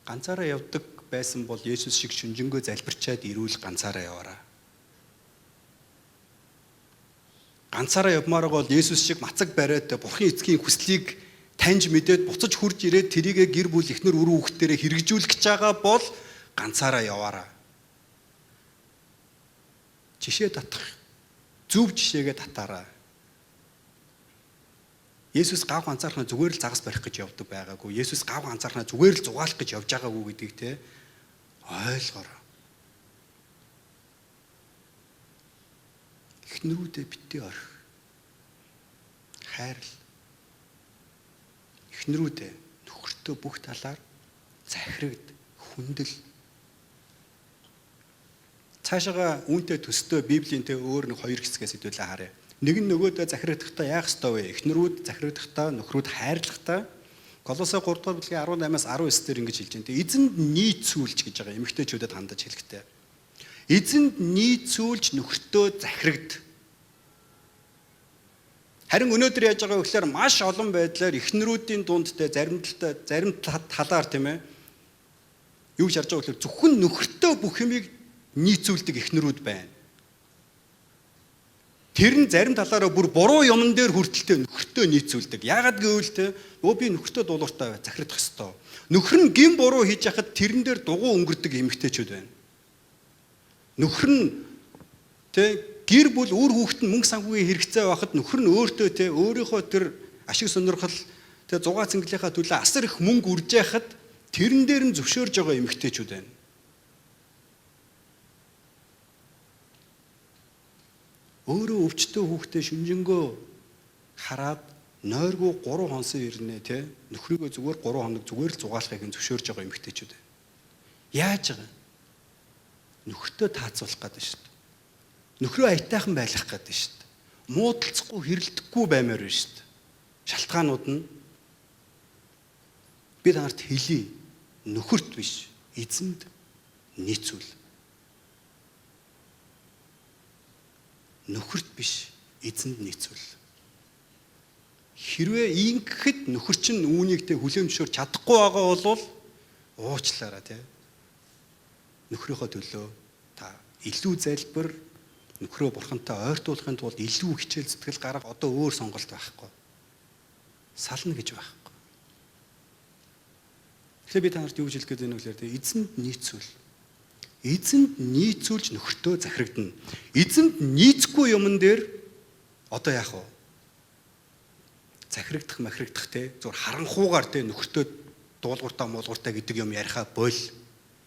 S1: ганцаараа явдаг байсан бол Есүс шиг шүнжэнгөө залбирчаад ирүүл ганцаараа яваараа. Ганцаараа явмаар байгаа бол Есүс шиг мацаг бариад Бурхын эцгийн хүслийг таньж мэдээд буцаж хурж ирээд тэрийгэ гэр бүл эхнэр үр хүүхдэрээ хэрэгжүүлэх гэж байгаа бол ганцаараа яваараа. Жишээ татах зөв жишээгээ татаараа. Есүс гав ганцаархнаа зүгээр л загас барих гэж явдаг байгаагүй. Есүс гав ганцаархнаа зүгээр л зугаалах гэж явж байгаагүй гэдгийг те ойлгоорой. Эхнэрүүдээ битгий орхи. Хайрл. Эхнэрүүдээ нөхөртөө бүх талаар захирагд, хүндэл. Цаашаага үүнтэй төстэй Библийн тэ өөр нэг хоёр хэсгээс хэдүүлээ харъя. Нэг нь нөгөөдөө захирагдахдаа яах ёстой вэ? Эхнэрүүд захирагдахдаа, нөхрүүд хайрлахдаа Колосай 3 дугаар бүлгийн 18-аас 19 дээр ингэж хэлж байна. Эзэнд нийцүүлж гэж байгаа эмэгтэйчүүдэд хандаж хэлэхтэй. Эзэнд нийцүүлж нөхөртөө захирагд. Харин өнөөдөр яаж байгаа вэ гэхээр маш олон байдлаар эхнэрүүдийн дунд те зарим талтай зарим талаар тийм ээ юу гэж харж байгаа вэ гэхээр зөвхөн нөхөртөө бүх юмыг нийцүүлдэг эхнэрүүд байна. Тэр нь зарим талаараа бүр буруу юмн дээр хүртэлтэй нөхөртөө нийцүүлдэг. Яагаад гэвэл те өө би нөхөртөө дуулууртай бай, захирах ёстой. Нөхөр нь гин буруу хийж яхад тэрэн дээр дугуй өнгөрдөг эмэгтэйчүүд байна. Нөхөр нь те гэр бүл үр хүүхэд нь мөнгө санхүүгийн хэрэгцээ байхад нөхөр нь өөртөө те өөрийнхөө тэр ашиг сонирхол те зугаа цэнгэлийнхаа төлөө асар их мөнгө үрж яхад тэрэн дээр нь зөвшөөрж байгаа эмэгтэйчүүд байна. Өөрөө өвчтөө хүүхдээ шүнжэнгөө хараад нойргүй 3 хонсон ирнэ те нөхрийгөө зүгээр 3 хоног зүгээр л зугаалахыг нь зөвшөөрж байгаа эмэгтэйчүүд байна. Яаж байгаа? Нөхөртөө таацуулах гэдэг шүү дээ. Нөхрөө аятайхан байлгах гэдэг шүү дээ. Муудалцахгүй хэрэлдэхгүй баймаар байна шүү дээ. Шалтгаанууд нь би та нарт хэлье. Нөхөрт биш, эзэнд нийцүүл. Нөхөрт биш, эзэнд нийцүүл. Хэрвээ ингэхэд нөхөр чинь үүнийг тэ хүлээн зөвшөөрч чадахгүй байгаа бол уучлаарай тэ. Нөхрийнхөө төлөө та илүү залбир, нөхрөө бурхантай ойртуулахын тулд илүү хичээл зүтгэл гарга, одоо өөр сонголт байхгүй. Сална гэж байхгүй. Тэгэхээр би та нарт юу гэж хэлэх гээд байна вэ гэхээр тэ эзэнд нийцүүл. Эзэнд нийцүүлж нөхөртөө захирагдана. Эзэнд нийцэхгүй юмн дээр одоо яах вэ? Захирагдах, махирагдах те зүгээр харанхуугаар те нөхөртөө дуулууртаа муулууртаа гэдэг юм ярихаа боль.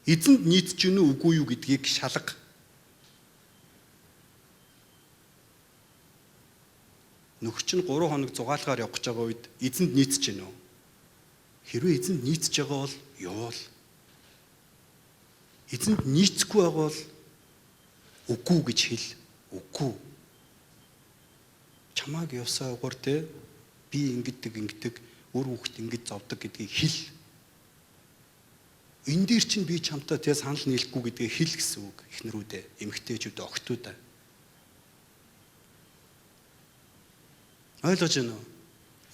S1: Эзэнд нийцэж гинүү үгүй юу гэдгийг шалга. Нөхөр чинь 3 хоног зугаалгаар явах гэж байгаа үед эзэнд нийцэж гинүү? Хэрвээ эзэнд нийцэж байгаа бол явуул. Эзэнд нийцэхгүй байгаа бол үгүй гэж хэл. Үгүй. Чамааг явсаа угаар те би ингэдэг, үр хүүхэд ингэж зовдөг гэдгийг хэл. Энэ дээр чинь би чамтай те санал нийлэхгүй гэдгийг хэл гэсэн үг эхнэрүүдээ, эмэгтэйчүүдээ, охтуудаа. Ойлгож байна уу?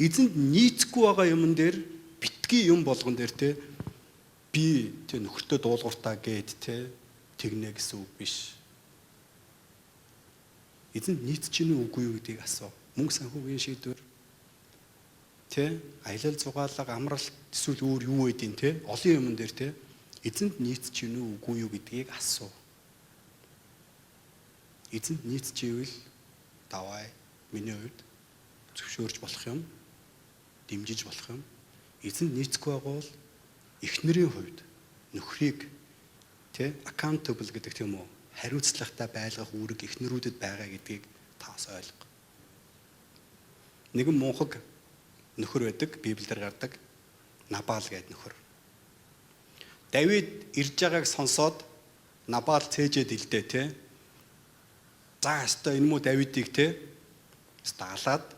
S1: Эзэнд нийцэхгүй байгаа юмн дээр битгий юм болгон дээр те би те нөхөртөө дуулууртаа гээд те тэгнэ гэсэн үг биш. Эзэнд нийцэж гинүү үгүй юу гэдгийг асуу. Мөнгө санхүүгийн шийдвэр тэ аялал зугаалга, амралт эсвэл өөр юу байдیں тэ олон юмн дээр тэ эзэнд нийцэж гинүү үгүй юу гэдгийг асуу. Эзэнд нийцэж ивэл давай миний хувьд зөвшөөрж болох юм, дэмжиж болох юм. Эзэнд нийцэхгүй байгаа бол эхнэрийн хувьд нөхрийг тэ accountable гэдэг тийм үү хариуцлагатай байлгах үүрэг эхнэрүүдэд байгаа гэдгийг та бас ойлго. Нэгэн мунхаг нөхөр байдаг, Библиэр гардаг Набал гэдэг нөхөр. Давид ирж байгааг сонсоод Набал цээжээд илдээ те. За өстой энэ мүү Давидыг те даалаад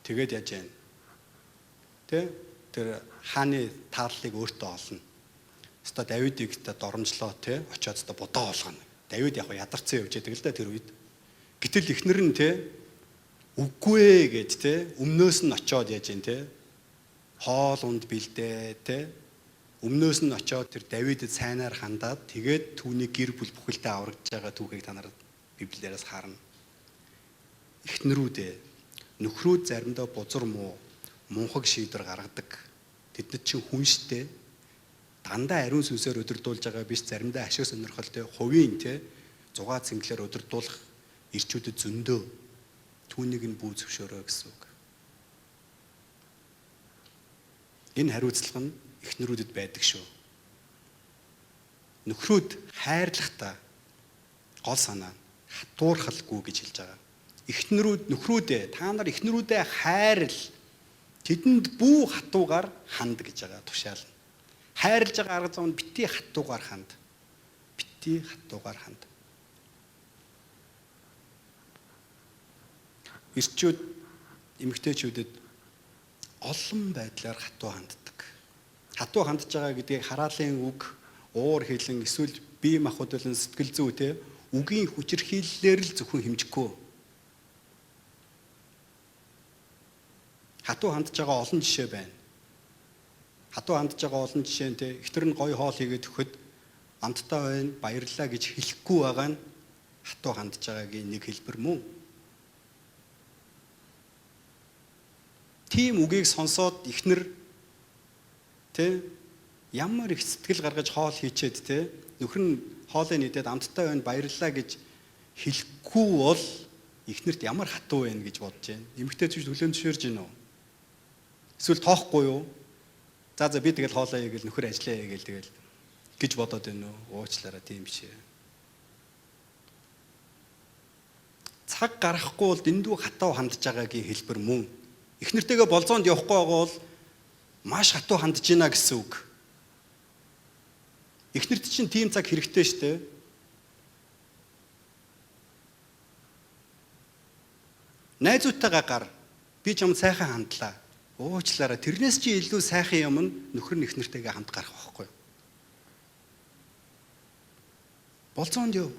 S1: тэгээд яаж яана. Тэ тэр хааны тааллыг өөртөө олно. Өстой Давидыг та доромжлоо те очиод өстой будаа болгоно. Давид яг ядарсан явж байдаг л да тэр үед. Гэтэл эхнэр нь те үгүй ээ гэж те өмнөөс нь очиод яаж юм те хоол унд бэлдээ те өмнөөс нь очиод тэр Давидэд сайнаар хандаад тэгээд түүний гэр бүл бүхэлдээ аврагдж байгаа түүхийг та нар Библиэрээс харна. Эхнэрүүдээ нөхрүүд заримдаа бузар муу мунхаг шийдвэр гаргадаг. Тэдний чинь хүн штэ дандаа ариун сүнсээр удирдуулж байгаа биш, заримдаа ашиг сонирхолтой хувийн те зугаа цэнгэлээр удирдуулах ирчүүдэд зөндөө. Түүнийг нь бүү зөвшөөрөө гэсэн үг. Энэ хариуцлага нь эхнэрүүдэд байдаг шүү. Нөхрүүд хайрлахдаа гол санаа нь хатуурхалгүй гэж хэлж байгаа. Эхнэрүүд нөхрүүдээ та нар эхнэрүүдээ хайрл. Тэдэнд бүү хатуугаар ханд гэж байгаа тушаал. Хайрлаж байгаа арга зам нь битгий хатуугаар ханд. Битгий хатуугаар ханд. Эрчүүд эмэгтэйчүүдэд олон байдлаар хатуу ханддаг. Хатуу хандж байгаа гэдгийг хараалын үг, уур хилэн эсвэл бие махбод болон сэтгэл зүй те үгийн хүчирхийллээр л зөвхөн хэмжихгүй. Хатуу хандж байгаа олон жишээ байна. Хатуу хандж байгаа олон жишээ нь те эхнэр нь гоё хоол хийгээд өгөхөд амттай байна, баярлалаа гэж хэлэхгүй байгаа нь хатуу хандж байгаагийн нэг хэлбэр мөн. Тийм үгийг сонсоод эхнэр тэ ямар их сэтгэл гаргаж хоол хийчээд тэ нөхөр нь хоолыг нийтээд амттай байна, баярлалаа гэж хэлэхгүй бол эхнэрт ямар хатуу байна гэж бодож байна. Эмэгтэй зүйл хүлээн зөвшөөрж гин үү? Эсвэл тоохгүй юу? За би тэгэл хоолоо хийгээл нөхөр ажиллаа хийгээл тэгэл гэж бодоод байна уу? Уучлаарай, тийм биш ээ. Цаг гаргахгүй бол дэндүү хатуу хандж байгаагийн хэлбэр мөн. Эхнэртэйгээ болзоонд явахгүй байгаа бол маш хатуу хандж гинэ гэсэн үг. Эхнэрт чинь тийм цаг хэрэгтэй штэ. Найзуудтайгаа гар. Би чамд сайхан хандлаа. Уучлаарай. Тэрнээс чи илүү сайхан юм нь нөхөр нь эхнэртэйгээ хамт гарах байхгүй юу? Болзоонд яв.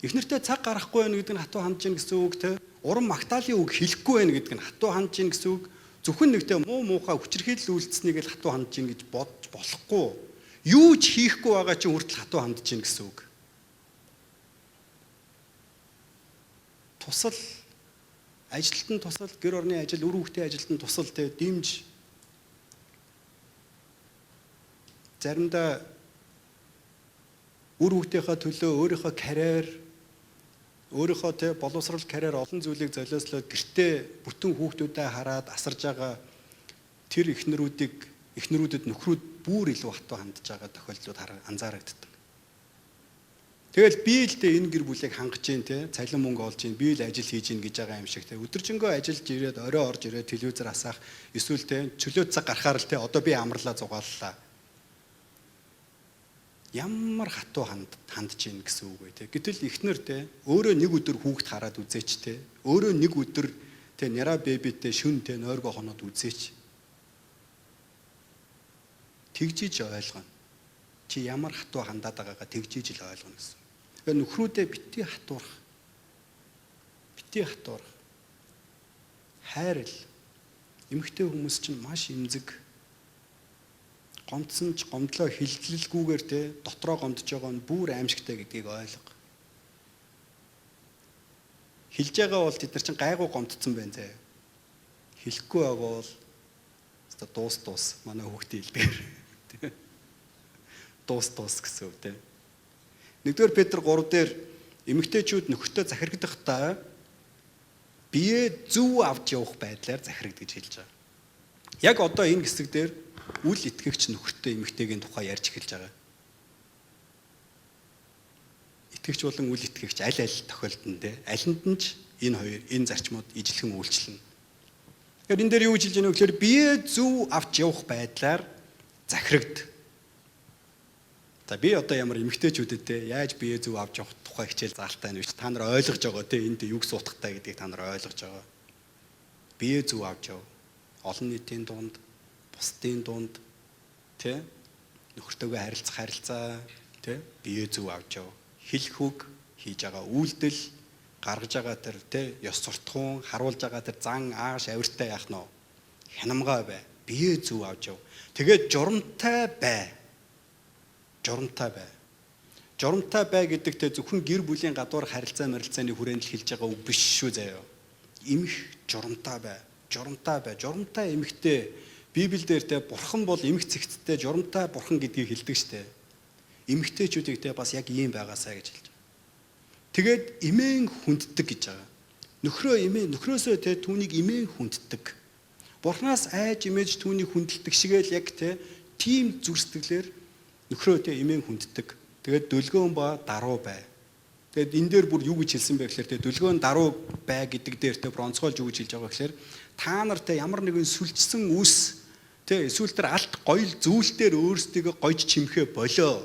S1: Эхнэртэй цаг гаргахгүй байна гэдэг нь хатуу хандж гин гэсэн үг те. Уран магтаалын үг хэлэхгүй байна гэдэг нь хатуу хандж гин гэсэн үг. Зөвхөн нэгтээ муу муухай хүчирхийлэл үйлдэлснийг л хатуу хандж гин гэж бодож болохгүй. Юу ч хийхгүй байгаа чинь хүртэл хатуу хандж гин гэсэн үг. Тусал, ажилтан тусал, гэр орны ажил, үр хүүхдийн ажилтан тусал те дэмж. Заримдаа үр хүүхдийнхээ төлөө өөрийнхөө карьер, өөрийнхөө те боловсрал карьер олон зүйлийг золиослоод гэртээ бүтэн хүүхдүүдэд хараад асарж байгаа тэр эхнэрүүдэд нөхрүүд бүр илүү хатуу хандж байгаа тохиолдлууд анзаарагддаг. Тэгэл би л те энэ гэр бүлийг хангаж гин те цалин мөнгө олж гин, би л ажил хийж гин гэж байгаа юм шиг те өдөржингөө ажиллаж ирээд орой орж ирээд телевизээр асаах эсвэл те чөлөө цаг гарахаар л те одоо би амарлаа зугааллаа. Ямар хатуу хандж гин гэсэн үг вэ те. Гэтэл эхнэр те өөрөө нэг өдөр хүүхд хараад үзээч те. Өөрөө нэг өдөр те няра бэбитэй шүн те нойргоо хоноод үзээч. Тэгжиж ойлгоно. Чи ямар хатуу хандаад байгаагаа тэгжиж л ойлгоно гэсэн. Тэгэхээр нөхрүүдээ битгий хатуурах. Битгий хатуурах. Хайрл. Эмэгтэй хүмүүс чинь маш эмзэг. Гомдсон ч гомдлоо хилдлэлгүйгээр те дотроо гомдож байгаа нь бүр аимшигтай гэдгийг ойлго. Хэлж байгаа бол тэд нар чинь гайгүй гомдсон байна зэ. Хэлэхгүй байгаа бол өстой дуус манай хүүхдээ хэлдгээр. Дуус гэсэн үг те. 1-р Петр 3 дээр эмэгтэйчүүд нөхөртөө захирагдахдаа бие зөв авч явах байдлаар захирагд гэж хэлж байгаа. Яг одоо энэ хэсэг дээр үл итгэгч нөхөртөө эмэгтэйгийн тухай ярьж эхэлж байгаа. Итгэгч болон үл итгэгч аль аль тохиолдолд те алинд нь ч энэ хоёр энэ зарчмууд ижилхэн үйлчлэнэ. Тэгэхээр энэ дээр юу гэж хэлж байна вэ гэхээр бие зөв авч явах байдлаар захирагд. За би одоо ямар эмэгтэйчүүдэд те яаж бие зөв авч явах тухай хичээл заалтай нь биш. Та нар ойлгож байгаа те энд юу суудахтай гэдгийг та нар ойлгож байгаа. Бие зөв авч яв. Олон нийтийн дунд, бусдын дунд те нөхөртөөгөө харилцах харилцаа те бие зөв авч яв. Хэлэх үг, хийж байгаа үйлдэл, гаргаж байгаа тэр те ёс суртахуун, харуулж байгаа тэр зан ааш авиртай яах нь вэ? Хянамгай бай. Бие зөв авч яв. Тэгээд журамтай бай. Журамтай бай. Журамтай бай гэдэгтээ зөвхөн гэр бүлийн гадуур харилцаа марилцааны хүрээнд л хэлж байгаа үг биш шүү заяа. Эмх журамтай бай. Журамтай бай. Журамтай эмхтэй. Библиэлд те бурхан бол эмх цэгцтэй журамтай бурхан гэдгийг хэлдэг штэ. Эмхтэйчүүдийг те бас яг ийм байгаасаа гэж хэлж байгаа. Тэгээд эмээн хүнддэг гэж байгаа. Нөхрөө эмээн нөхрөөсөө те түүнийг эмээн хүнддэг. Бурханаас айж эмээж түүнийг хүндэлдэг шигээл яг те тийм зүр сэтгэлээр нөхрөө те эмээн хүнддэг. Тэгээд дөлгөөн ба даруй бай. Тэгээд энэ дээр бүр юу гэж хэлсэн бэ гэхээр те дөлгөөн даруй бай гэдэг дээр те бүр онцгойлж юу гэж хэлж байгаа гэхээр Та нар те ямар нэгэн сүлжсэн үс те эсвэл тэр алт гоёл зүйл дээр өөрсдийгөө гойж чимхээ болио.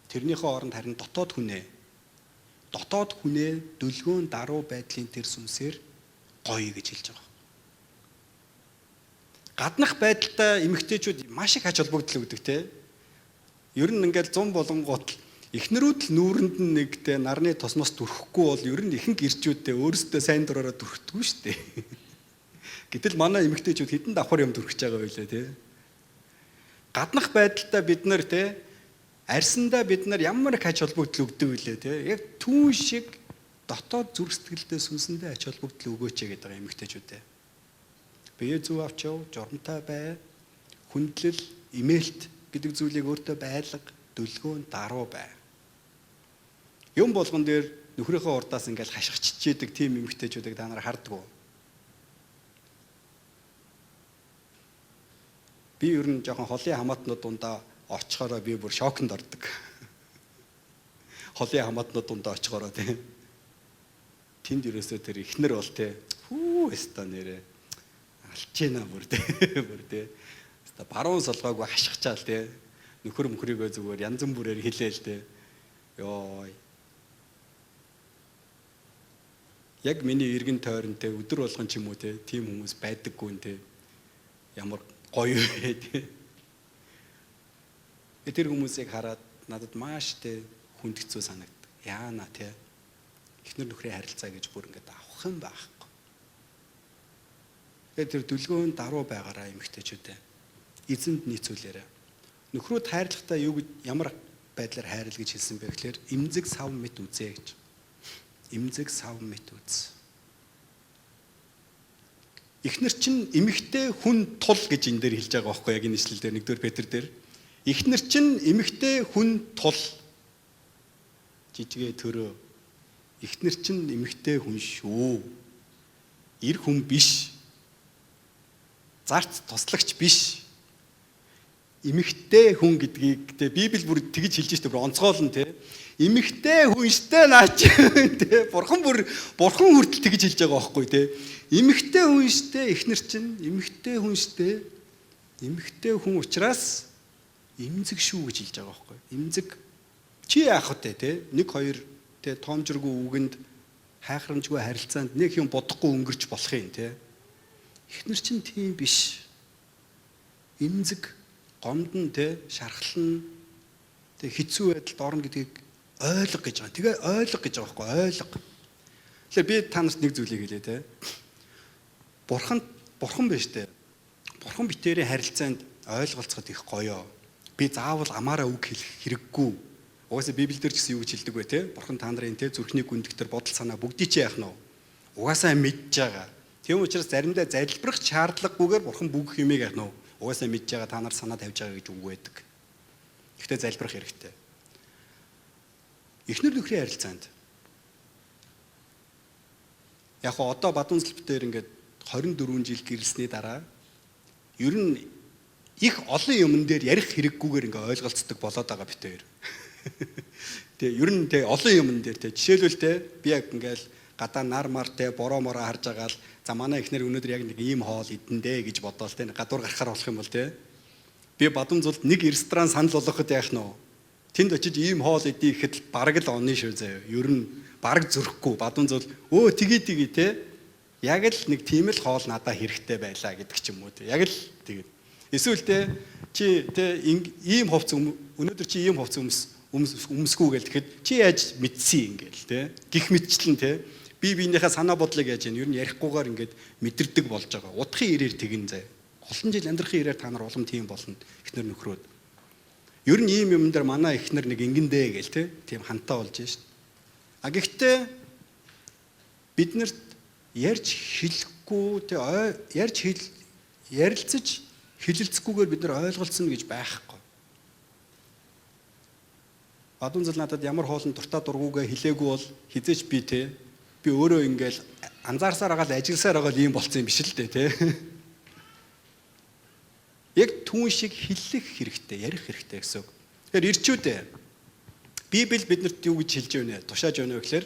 S1: Тэрнийхээ оронд харин дотоод хүнээ. Дотоод хүнээ дүлгөөн даруй байдлын тэр сүнсээр гоё гэж хэлж байгаа. Гаднах байдалтай эмэгтэйчүүд маш их ач холбогдол өгдөг те. Ер нь ингээл 100 болонгууд эхнэрүүд л нүүрэнд нь нэг те нарны тосмос түрхэхгүй бол ер нь ихэнх ирчүүдтэй өөрсдөө сайн дураараа түрхдэггүй шүү дээ. Гэтэл манай эмэгтэйчүүд хэдэн давхар юм түрхэж байгаа байлээ те. Гаднах байдалтай бид нар те арьсандаа бид нар ямар их ач холбогдол өгдөг вүлээ те. Яг түүн шиг дотоод зүрх сэтгэлдээ сүнсэндээ ач холбогдол өгөөч гэдэг байгаа эмэгтэйчүүдээ. Бие зүв авч яв, журамтай бай, хүндлэл, имээлт гэдэг зүйлийг өөртөө байлга, дүлгөөн, даруй бай. Юм болгон дээр нөхрийнхөө урдаас ингээл хашгиччихэдэг тийм эмэгтэйчүүдийг та нар харддаг уу? Би ер нь жоохон холын хамаатнууд дундаа очихороо би бүр шоконд ордог. Холын хамаатнууд дундаа очихороо тийм. Тэнд ерөөсөө тэр ихнэр бол те хүү өста нэрэ алчэна бүр те бүр те. Өста баруун солгоогүй хашгичаал те. Нөхөр мөхрийгөө зүгээр янз бүрээр хилээл те. Йой. Яг миний эргэн тойрон те өдөр болгон ч юм уу те тийм хүмүүс байдаггүй нэ те. Ямар гоё вэ те. Тэр хүмүүсийг хараад надад маш те хүндгцүү санагддаг. Яана те. Эхнэр нөхрийн харилцаа гэж бүр ингээд авах юм байхгүй. Тэгээд тэр дүлгөөн даруй байгаараа эмэгтэйчүүдээ эзэнд нийцүүлээрэ. Нөхрүүд хайрлахдаа юу ямар байдлаар хайрл гэж хэлсэн бэ гэхээр эмзэг сав мэт үзээ гэж. Эмзэг сав мэт үз. Эхнэр чинь эмэгтэй хүн тул гэж энэ дээр хэлж байгаа байхгүй яг энэ ишлэл дээр 1-р Петр дээр. Эхнэр чинь эмэгтэй хүн тул жижигээ төрөө. Эхнэр чинь эмэгтэй хүн шүү. Эр хүн биш. Зарц туслагч биш. Эмэгтэй хүн гэдгийг тэ Библи бүр тэгж хэлж штэ бүр онцгойлно тэ. Эмэгтэй хүн штэ наач тэ. Бурхан бүр бурхан хүртэл тэгж хэлж байгаа байхгүй тэ. Эмэгтэй хүн штэ эхнэр чинь эмэгтэй хүн штэ. Эмэгтэй хүн учраас эмзэг шүү гэж хэлж байгаа байхгүй. Эмзэг чи яах вэ те 1 2 те тоомжиргүй үгэнд хайхрамжгүй харилцаанд нэг юм бодохгүй өнгөрч болох юм те. Эхнэр чинь тийм биш. Эмзэг гомдон те шархлан те хэцүү байдалд орно гэдгийг ойлго гэж байгаа. Тэгээ ойлго гэж байгаа байхгүй ойлго. Тэгэхээр би та нарт нэг зүйлийг хэлье те. Бурхан биш те. Бурхан битэрийн харилцаанд ойлголцоход их гоё. Би заавал амаараа үг хэлэх хэрэггүй. Угаасаа Библиэлд ч гэсэн юу гэж хэлдэг вэ те? Бурхан та нарын те зүрхний гүндэгтэр бодол санаа бүгдий чи яах нь вэ? Угаасаа мэдж байгаа. Тийм учраас заримдаа залбирах шаардлагагүйгээр бурхан бүх юмыг яах нь вэ? Угаасаа мэдж байгаа, та нар санаа тавьж байгаа гэж үг байдаг. Гэхдээ залбирах хэрэгтэй. Эхнэр нөхрийн харилцаанд яг хоо одоо Бадун зэлбтээр ингээд 24 жил гэрэлсний дараа ер нь их олон юмн дээр ярих хэрэггүйгээр ингээ ойлголцдог болоод байгаа бит хоёр. Тэгээ ер нь тэг олон юмн дээр тэг жишээлбэл те би яг ингээл гадаа нар мар те бороо мороо харж байгаа л за манай эхнэр өнөөдөр яг нэг ийм хоол идэндэ гэж бодоол те гадуур гарахаар болох юм бол те би Бадамзулд нэг ресторан санал болгоход яах нь вэ? Тэнд очиж ийм хоол идэх гэхэд бараг л онно шүү заяа. Ер нь бараг зөрөхгүй Бадамзул өө тгий тгий те яг л нэг тийм л хоол надаа хэрэгтэй байлаа гэдэг ч юм уу те яг л тэгээд эсвэл те чи те ийм хувц өнөөдөр чи ийм хувц өмсгүү гэл тэгэхэд чи яаж мэдсэн ингээл те гих мэтчлэн те би биенийхээ санаа бодлыг яаж юм ер нь ярихгүйгээр ингээд мэдэрдэг болж байгаа. Удахын ирээр тэгэн зэ. Олон жил амьдрахын ирээр та нар улам тийм болно. Эхнэр нөхрөөд. Ер нь ийм юм дээр манай эхнэр нэг ингэндэ гэл те тийм хантаа болж шít. А гэхдээ биднэрт ярьж хэлэхгүй те ярьж ярилцаж хэлэлцэхгүйгээр бид нар ойлголцно гэж байхгүй. Бадун зал надад ямар хоолн дуртай дургүйгээ хэлээгүй бол хизээч би те би өөрөө ингээл анзаарсаар байгаа л ажилласаар байгаа л ийм болцсон юм биш л дээ те. Яг түүн шиг хэллэх хэрэгтэй, ярих хэрэгтэй гэсэн үг. Тэгэхээр ирчүүдээ Библи биднэрт юу гэж хэлж байна вэ? Тушааж байна вэ гэхээр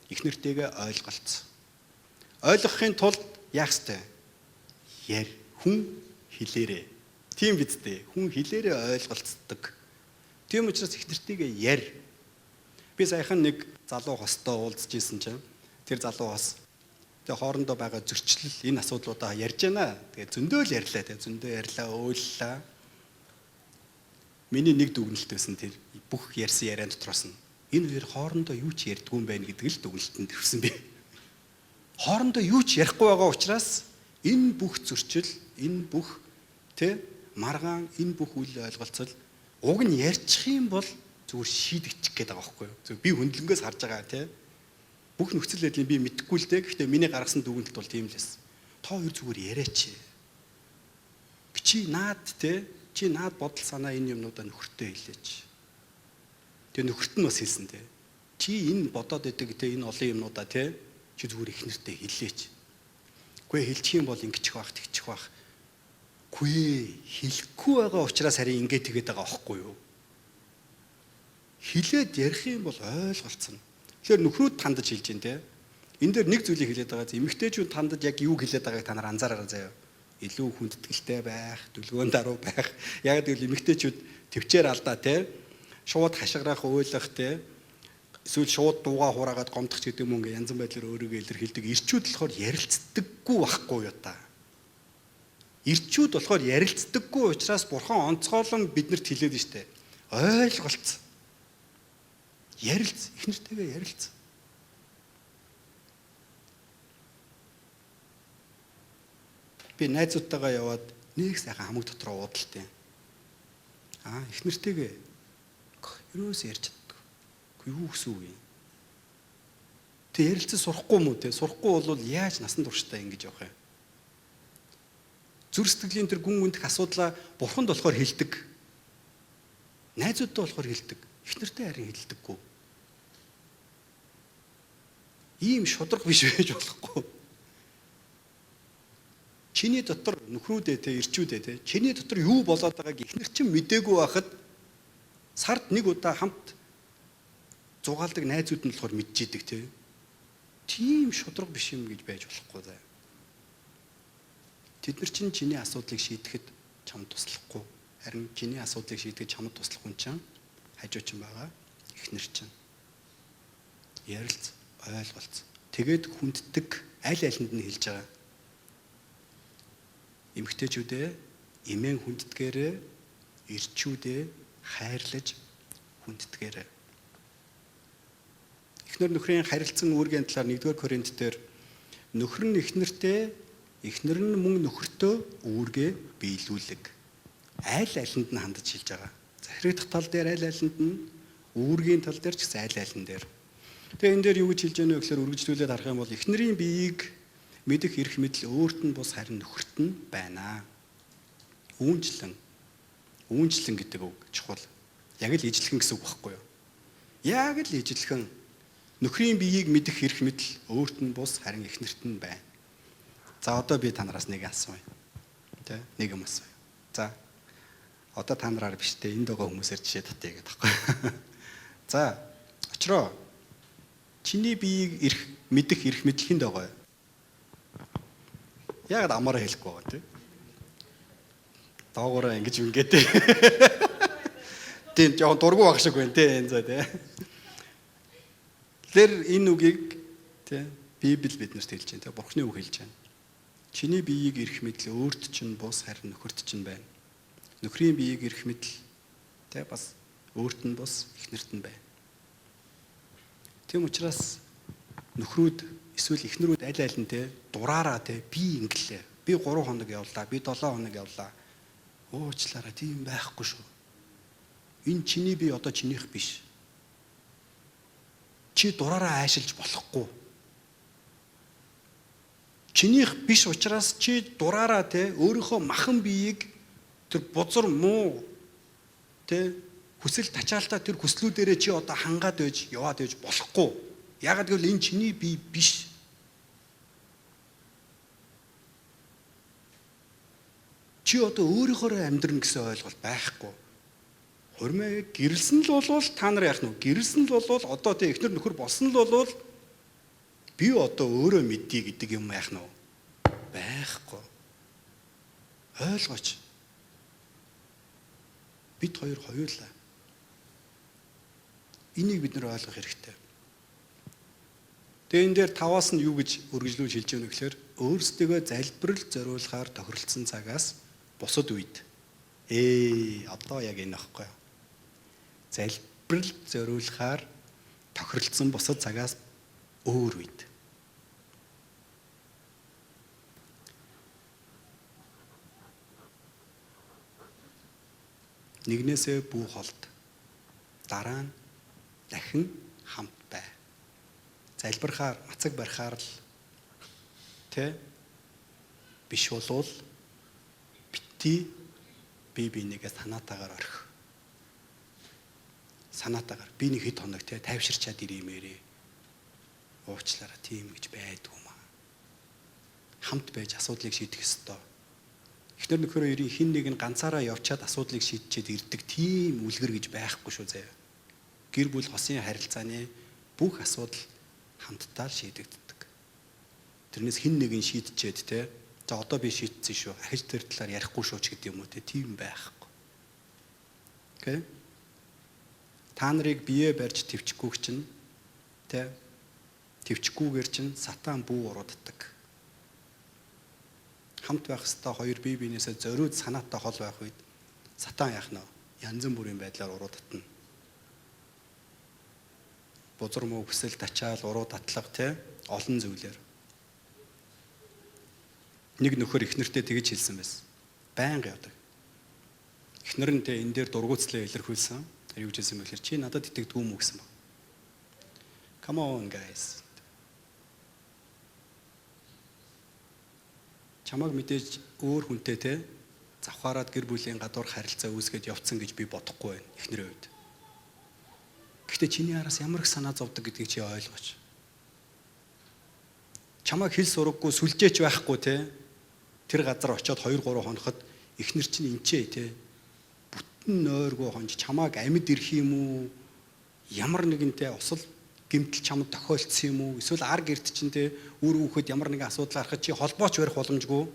S1: эхнэртэйгээ ойлголц. Ойлгохын тулд яах ёстой? Яр хүн хэлээрээ. Тийм биз дээ. Хүн хэлээрээ ойлголцдог. Тийм учраас их нэртэйгээ яр. Би саяхан нэг залуу хостой уулзж исэн чинь тэр залуу хос тэгээ хоорондоо байгаа зөрчил энэ асуудлуудаа ярьж байна. Тэгээ зөндөө л ярьлаа, тэгээ зөндөө ярьлаа, уйллаа. Миний нэг дүгнэлт байсан тэр бүх ярьсан яриан дотроос нь энэ хоёр хоорондоо юу ч ярьдгүй юм байна гэдэг л дүгнэлтэнд ирсэн би. Хоорондоо юу ч ярихгүй байгаа учраас энэ бүх зөрчил, энэ бүх тэ маргаан, энэ бүх үйл ойлголцол уг нь ярьчих юм бол зүгээр шийдэгчих гээд байгаа байхгүй юу? Зүгээр би хөндлөнгөөс харж байгаа тэ. Бүх нөхцөл байдлыг би мэдэхгүй л дээ. Гэхдээ миний гаргасан дүгнэлт бол тийм л байсан. Та хоёр зүгээр яриач. Чи наад тэ чи наад бодол санаа энэ юмнуудаа нөхөртөө хэлээч. Тэгээ нөхөрт нь бас хэлсэн тэ. Чи энэ бодоод идэг тэ энэ олон юмнуудаа тэ чи зүгээр их нэртэй хэлээч. Үгүй хэлчих юм бол ингэчих байх, тэгчих байх. Үгүй хэлэхгүй байгаа учраас харин ингэ тэгээд байгаа аахгүй юу? Хилээд ярих юм бол ойлголцно. Тэгэхээр нөхрүүд тандаж хэлж байна те. Энэ дээр нэг зүйлийг хэлээд байгаа. Эмэгтэйчүүд тандаж яг юу хэлээд байгааг та нар анзаараарай заяа. Илүү хүндэтгэлтэй байх, дүлгөөн даруй байх. Яг гэвэл эмэгтэйчүүд төвчээр алдаа те. Шууд хашгирах, уйлах те. Эсвэл шууд дуугаа хураагаад гомдох ч гэдэг юм ингээ янз байдлаар өөрийгөө илэрхийлдэг. Ирчүүд болохоор ярилцдаггүй байхгүй юу та. Ирчүүд болохоор ярилцдаггүй учраас бурхан онцгойлон биднэрт хэлээд нь штэ. Ойлголц. Ярилц, их нэртэйгээ ярилц. Би найзуудтайгаа яваад нэг сайхан хамаг дотор уудалтай. Аа, их нэртэйгээ ерөөс ярьж чаддаг. Юу гэсэн үг юм? Тэг ярилцсан сурахгүй мүү те? Сурахгүй бол яаж насан туршдаа ингэж явах юм? Зүр сэтгэлийн тэр гүн гүндэх асуудлаа бурханд болохоор хэлдэг. Найзуудтай болохоор хэлдэг. Их нэртэй харин хэлдэггүй. Ийм шударга биш байж болохгүй. Чиний дотор нөхрүүдээ те ирчүүдээ те чиний дотор юу болоод байгааг эхнэр чинь мдээгүй байхад сард нэг удаа хамт зугаалдаг найзууд нь болохоор мэдчихэдэг те. Тийм шударга биш юм гэж байж болохгүй заа. Тэд нар чинь чиний асуудлыг шийдэхэд чамд туслахгүй. Харин чиний асуудлыг шийдэхэд чамд туслах хүн чинь хажуу чинь байгаа эхнэр чинь. Ярилц, ойлголц. Тэгээд хүнддэг аль алинд нь хэлж байгаа. Эмэгтэйчүүдээ эмээн хүнддгээрээ, эрчүүдээ хайрлаж хүнддгээрээ. Эхнэр нөхрийн харилцан үүргийн талаар 1-р Коринт дээр нөхөр нь эхнэртэй, эхнэр нь мөн нөхөртөө үүргээ биелүүлэг. Аль алинд нь хандаж хэлж байгаа. Захирагдах тал дээр аль алинд нь, үүргийн тал дээр ч гэсэн аль алин дээр. Тэгээ энэ дээр юу гэж хэлж байгаа нэ гэхээр үргэлжлүүлээд харах юм бол эхнэрийн биеийг мэдэх эрх мэдэл өөрт нь бус харин нөхөрт нь байна. Үүнчлэн. Үүнчлэн гэдэг үг чухал. Яг л ижилхэн гэсэн үг байхгүй юу? Яг л ижилхэн. Нөхрийн биеийг мэдэх эрх мэдэл өөрт нь бус харин эхнэрт нь байна. За одоо би та нараас нэг асууя. Тэ? Нэг юм асууя. За одоо та нараар биш те энд байгаа хүмүүсээр жишээ татъя гэдэг байхгүй. За очроо чиний биеийг эрх мэдэх эрх мэдэл хүнд байгаа юу? Яагаад амаараа хэлэхгүй байгаа те? Доогоороо ингэж ингээд те. Тийм жоохон дургу баг шиг байна те энэ заа те. Тэр энэ үгийг те Библи биднэрт хэлж байна те. Бурхны үг хэлж байна. Чиний биеийг эрх мэдэл өөрт чинь бус харин нөхөрт чинь байна. Нөхрийн биеийг эрх мэдэл те бас өөрт нь бус эхнэрт нь байна. Тийм учраас нөхрүүд эсвэл эхнэрүүд аль аль нь те дураараа те би ингэлээ. Би 3 хоног явлаа, би 7 хоног явлаа. Уучлаарай, тийм байхгүй шүү. Энэ чиний бие одоо чинийх биш. Чи дураараа айшилж болохгүй. Чинийх биш учраас чи дураараа те өөрийнхөө махан биеийг тэр бузар муу те хүсэл тачаалтаа тэр хүслүүдээрээ чи одоо хангаад байж яваад байж болохгүй. Яагаад гэвэл энэ чиний бие биш. Чи одоо өөрийнхөөрөө амьдрна гэсэн ойлголт байхгүй. Хурмаа гэрэлсэн л болвол та нар яах нь вэ? Гэрэлсэн л болвол одоо тэ эхнэр нөхөр болсон л болвол Би одоо өөрөө мэдье гэдэг юм яах нь вэ? Байхгүй. Ойлгооч. Бид хоёр хоёулаа. Энийг бид нар ойлгох хэрэгтэй. Тэгээ энэ дээр 5-аас нь юу гэж үргэлжлүүлж хэлж байгаа вэ гэхээр өөрсдөө залбирал зориулахаар тохиролцсон цагаас бусад үед одоо яг энэ аахгүй. Залбирал зориулахаар тохиролцсон бусад цагаас өөр үед. Нэгнээсээ бүү холд. Дараа нь дахин хамт бай. Залбирхаар, мацаг барихаар л тэ биш болвол бити бие бинийгээ санаатаагаар орхи. Санаатаагаар би нэг хэд хоног тэ тайвширчаад ирэмээрээ. Уучлаарай, тийм гэж байдгүй маа. Хамт байж асуудлыг шийдэх ёстой. Эхнэр нөхөрөө ерийн хин нэг нь ганцаараа явчаад асуудлыг шийдчихэд ирдэг тийм үлгэр гэж байхгүй шүү заяа. Гэр бүл хосын харилцааны бүх асуудал хамтдаа л шийдэгддэг. Тэрнээс хин нэг нь шийдчихэд те за одоо би шийдсэн шүү. Ахиж тэр талаар ярихгүй шүү ч гэдэг юм уу те, тийм байхгүй. Окей. Та нарыг бие барьж төвчгүүг чинь те төвчгүүгээр чинь сатан бүү урууддаг. Хамт байх ёстой хоёр бие биенээсээ зориуд санаатай хол байх үед сатан яах нь вэ? Янз бүрийн байдлаар уруудатна. Бузар муу хүсэл тачаал, уруу татлага те олон зүйлээр. Нэг нөхөр эхнэртээ тэгж хэлсэн байсан. Байнга явдаг. Эхнэр нь те энэ дээр дургуутслаа илэрхийлсэн. Тэр юу гэж хэлсэн бэ гэхээр чи надад итгэдэггүй юм уу гэсэн баг. Come on guys. Чамайг мэдээж өөр хүнтэй те завхаараад гэр бүлийн гадуур харилцаа үүсгээд явцсан гэж би бодохгүй байна эхнэрийн хувьд. Гэхдээ чиний араас ямар их санаа зовдөг гэдгийг чи ойлгооч. Чамайг хэл сураггүй сүлжээч байхгүй те тэр газар очиод 2 3 хоноход эхнэр чинь энчээ те бүтэн нойргоо хонж чамайг амьд ирэх юм уу? Ямар нэгэнтэй усал гэмтэл чамд тохиолдсон юм уу? Эсвэл ар гэрт чинь те үр хүүхэд ямар нэгэн асуудал гарахад чи холбооч барих боломжгүй.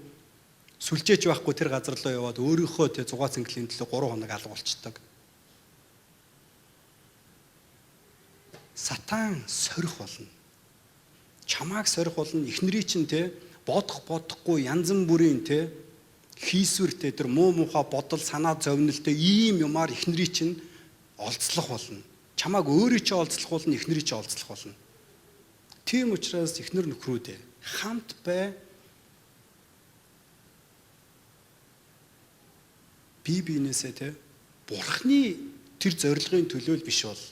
S1: Сүлжээч байхгүй тэр газар руу яваад өөрийнхөө те зугаа цэнгэлийн төлөө 3 хоног алга болчдөг. Сатан сорих болно. Чамааг сорих болно. Эхнэрий чинь те бодох бодохгүй янз бүрийн те хийсвэртэй тэр муу мухай бодол санаа зовнилтой ийм юмар эхнэрий чинь олзлох болно. Чамааг өөрийн чинь олзлох болно, эхнэрий чинь олзлох болно. Тийм учраас эхнэр нөхрүүдээ хамт бай. Бие биенээсээ те бурхны тэр зорилгын төлөө л биш бол,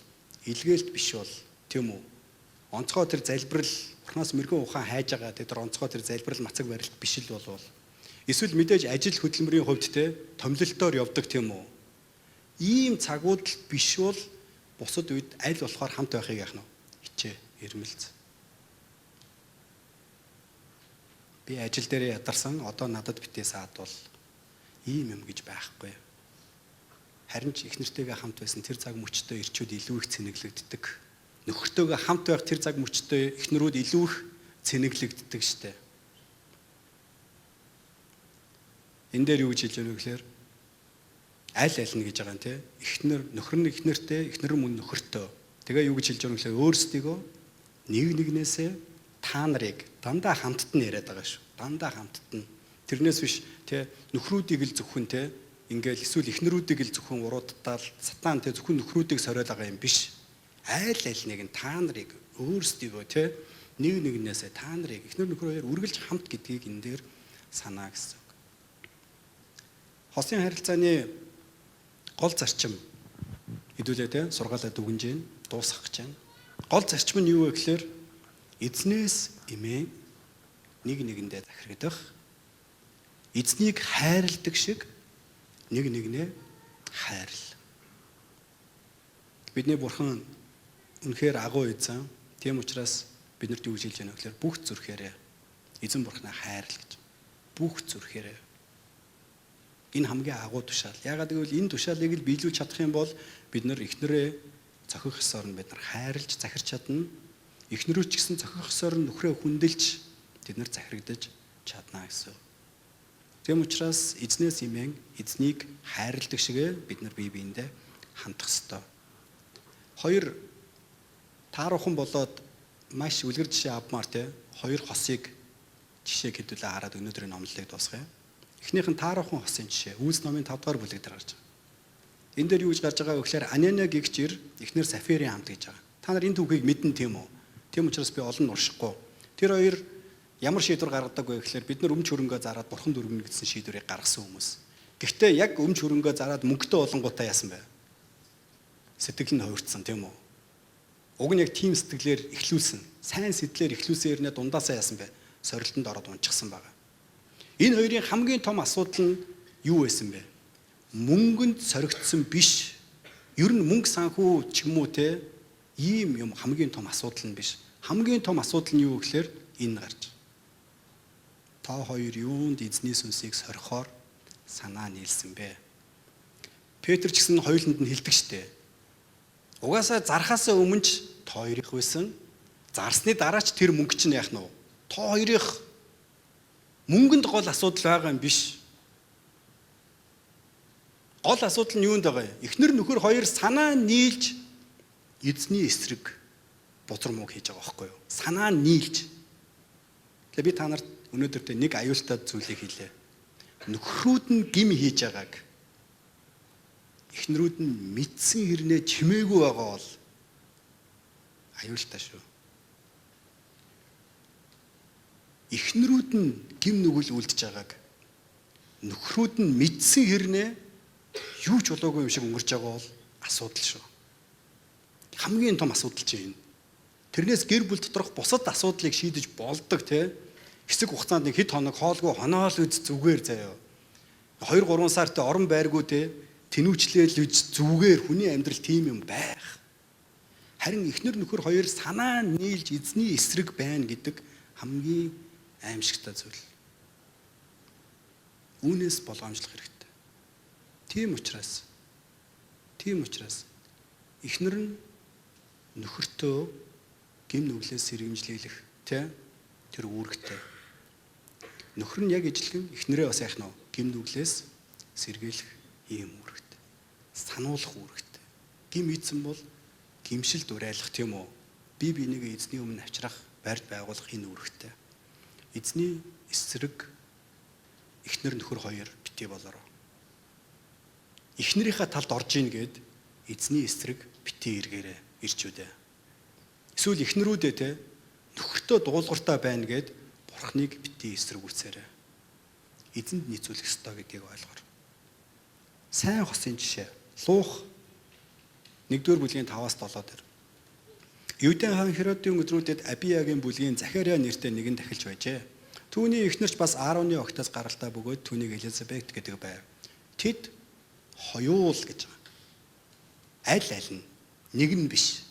S1: илгээлт биш бол, тийм үү? Онцгой тэр залбирал, бурхнаас мэрэгэн ухаан хайж байгаа тэр онцгой тэр залбирал мацаг барилт биш л болвол, эсвэл мэдээж ажил хөдөлмөрийн хувьд те томилолтоор явдаг тийм үү? Ийм цагууд л биш бол бусад үед аль болохоор хамт байхыг яах нь вэ? Хичээ, ирмэлц. Би ажил дээрээ ядарсан, одоо надад битээ саадвал ийм юм гэж байхгүй. Харин ч их нэртэйгээ хамт байсан тэр цаг мөчтөө ирчүүд илүү их цэнэглэгддэг. Нөхөртөөгөө хамт байх тэр цаг мөчтөө эхнэрүүд илүү их цэнэглэгддэг штэ. Энэ дээр юу гэж хэлж байна вэ гэхээр аль аль нь гэж байгаа юм те. Эхнэр нөхөр нь эхнэртэй, эхнэр мөн нөхөртөө. Тэгээ юу гэж хэлж байгаа юм гэхээр өөрсдийгөө нэг нэгнээсээ та нарыг дандаа хамтд нь яриад байгаа шүү. Дандаа хамтд нь. Тэрнээс биш те нөхрүүдийг л зөвхөн те ингээл эсвэл эхнэрүүдийг л зөвхөн уруудтаал сатан те зөвхөн нөхрүүдийг сориод байгаа юм биш. Айл аль нэг нь та нарыг өөрсдийгөө те нэг нэгнээсээ та нарыг эхнэр нөхөр хоёр үргэлж хамт гэдгийг энэ дээр санаа гэсэн үг. Хосын харилцааны гол зарчим хэдүүлээ те сургаалаа дүгнж гин дуусгах гэж байна. Гол зарчим нь юу вэ гэхээр эзнээс эмээн нэг нэгэндээ захирагдах, эзнийг хайрладаг шиг нэг нэгнээ хайрл. Бидний бурхан үнэхээр агуу эзэн. Тийм учраас бид нарт юу гэж хэлж байна вэ гэхээр бүх зүрхээрээ эзэн бурхнаа хайрл гэж. Бүх зүрхээрээ. Энэ хамгийн агуу тушаал. Яагаад гэвэл энэ тушаалыг л биелүүлж чадах юм бол бид нар эхнэрээ цохих ёсоор нь бид нар хайрлж захирч чадна. Эхнэрүүд ч гэсэн зохих ёсоор нь нөхрөө хүндэлж тэд нар захирагдаж чадна гэсэн. Тийм учраас эзнээс имэн эзнийг хайрладаг шигэ бид нар бие биендээ хандах ёстой. Хоёр тааруухан болоод маш үлгэр жишээ авмаар те хоёр хосыг жишээг хэдүүлээ хараад өнөөдрийн номлолыг дуусгая. Эхнийх нь тааруухан хосын жишээ. Үйлс номын 5 дугаар бүлэг дээр гарч байгаа. Энэ дээр юу гэж гарч байгаа вэ гэхээр Анания гэгч ир эхнэр Сафирийн хамт гэж байгаа. Та нар энэ түүхийг мэднэ тийм үү? Тийм учраас би олон уншихгүй. Тэр хоёр ямар шийдвэр гаргадаг вэ гэхээр бид нар өмч хөрөнгөө зараад бурханд өргөнө гэсэн шийдвэрийг гаргасан хүмүүс. Гэхдээ яг өмч хөрөнгөө зараад мөнгөтэй болонгуудаа яасан бэ? Сэтгэл нь хувирцсан тийм үү? Уг нь яг тийм сэтгэлээр эхлүүлсэн. Сайн сэтгэлээр эхлүүлсэн хэрнээ дундаасаа яасан бэ? Сорилтонд ороод унчихсан байгаа. Энэ хоёрын хамгийн том асуудал нь юу байсан бэ? Мөнгөнд соригдсон биш. Ер нь мөнгө санхүү ч юм уу те ийм юм хамгийн том асуудал нь биш. Хамгийн том асуудал нь юу гэхээр энэ гарч. Та хоёр юунд эзний сүнсийг сорихоор санаа нийлсэн бэ? Петр ч гэсэн хоёуланд нь хэлдэг штэ. Угаасаа зархаасаа өмнө ч та хоёрых байсан. Зарсны дараа ч тэр мөнгө чинь яах нь вэ? Та хоёрых мөнгөнд гол асуудал байгаа юм биш. Гол асуудал нь юунд байгаа юм? Эхнэр нөхөр хоёр санаа нийлж эзний эсрэг бузар мууг хийж байгаа байхгүй юу? Санаа нийлж. Тэгээ би та нарт өнөөдөр нэг аюултай зүйлийг хэлье. Нөхрүүд нь гим хийж байгааг эхнэрүүд нь мэдсэн хэрнээ чимээгүй байгаа бол аюултай шүү. Эхнэрүүд нь гим нүгэл үлдэж байгааг нөхрүүд нь мэдсэн хэрнээ юу ч болоогүй юм шиг өнгөрч байгаа бол асуудал шүү. Хамгийн том асуудал чинь энэ. Тэрнээс гэр бүл доторх бусад асуудлыг шийдэж болдог те. Хэсэг хугацаанд нэг хэд хоног хоолгүй хоноол үз зүгээр заяа. 2 3 сартай орон байргүй те. Тэнүүчлээл үз зүгээр хүний амьдрал тийм юм байх. Харин эхнэр нөхөр хоёр санаа нийлж эзний эсрэг байна гэдэг хамгийн аимшигтай зүйл. Үүнээс болгоомжлох хэрэгтэй. Тийм учраас эхнэр нь нөхөртөө гим нүглээс сэргэмжлүүлэх тэ тэр үүрэгтэй. Нөхөр нь яг ижилхэн эхнэрээ бас яах нь гим нүглээс сэргийлэх ийм үүрэгтэй. Сануулах үүрэгтэй. Гим ийдсэн бол гимшил дураайлах тийм үү? Би биенийг эзний өмнө авчрах, барьж байгуулах энэ үүрэгтэй. Эзний эсрэг эхнэр нөхөр хоёр битгий болороо. Эхнэрийнхээ талд орж ийн гэд эзний эсрэг битгий эргээрээ ирчүүдээ. Эсвэл эхнэрүүдээ те нөхөртөө дуулууртай байна гэд бурхныг битгий эсрэг үүсээрэй. Эзэнд нийцүүлэх ёстой гэдгийг ойлгоор. Сайн хосын жишээ. Луух 1-р бүлгийн 5-аас 7 дээр. Юудын хаан Херодын өдрүүдэд Абиягийн бүлгийн Захариа нэртэй нэгэн тахилч байжээ. Түүний эхнэрч бас Аароны огтоос гаралтай бөгөөд түүнийг Элизабет гэдэг байв. Тэд хоёул гэж байгаа. Аль аль нь нэг нь биш.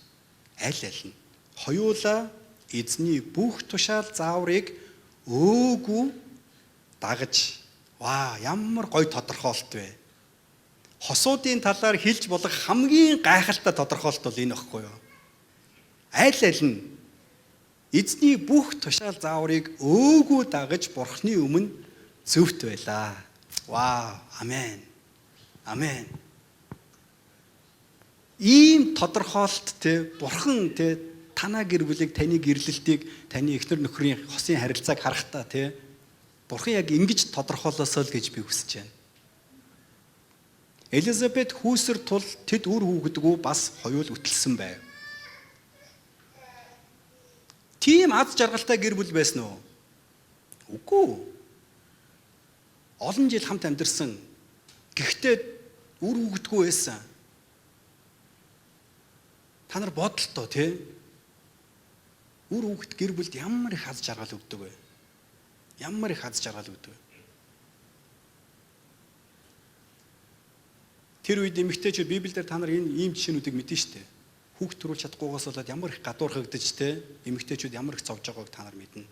S1: Аль аль нь хоёулаа эзний бүх тушаал зааврыг өөгүй дагаж. Ваа, ямар гоё тодорхойлолт вэ? Хосуудын талаар хэлж болох хамгийн гайхалтай тодорхойлолт бол энэ багхгүй юу? Аль аль нь эзний бүх тушаал зааврыг өөгүй дагаж бурхны өмнө зөвхт байлаа. Вау, амен. Амен. Ийм тодорхойлолт те бурхан те танаа гэр бүлийг, таны гэрлэлтийг, таны эхнэр нөхрийн хосын харилцааг харахтаа те бурхан яг ингэж тодорхойлосоо л гэж би хүсэж байна. Элизабет хүүсэр тул тэд үр хүүхэдгүй бас хоёул үтэлсэн байв. Тийм аз жаргалтай гэр бүл байсан уу? Үгүй. Олон жил хамт амьдарсан. Гэхдээ үр хүүхэдгүй байсан. Та нар бодлоо тий? Үр хүүхэд гэр бүлд ямар их аз жаргал өгдөг вэ? Ямар их аз жаргал өгдөг вэ? Тэр үед эмэгтэйчүүд Библиэлд та нар энэ ийм жишээнүүдийг мэднэ шүү дээ. Хүүхд төрүүлж чадахгүйгээс болоод ямар их гадуурхагдаж те эмэгтэйчүүд ямар их зовж байгааг та нар мэднэ.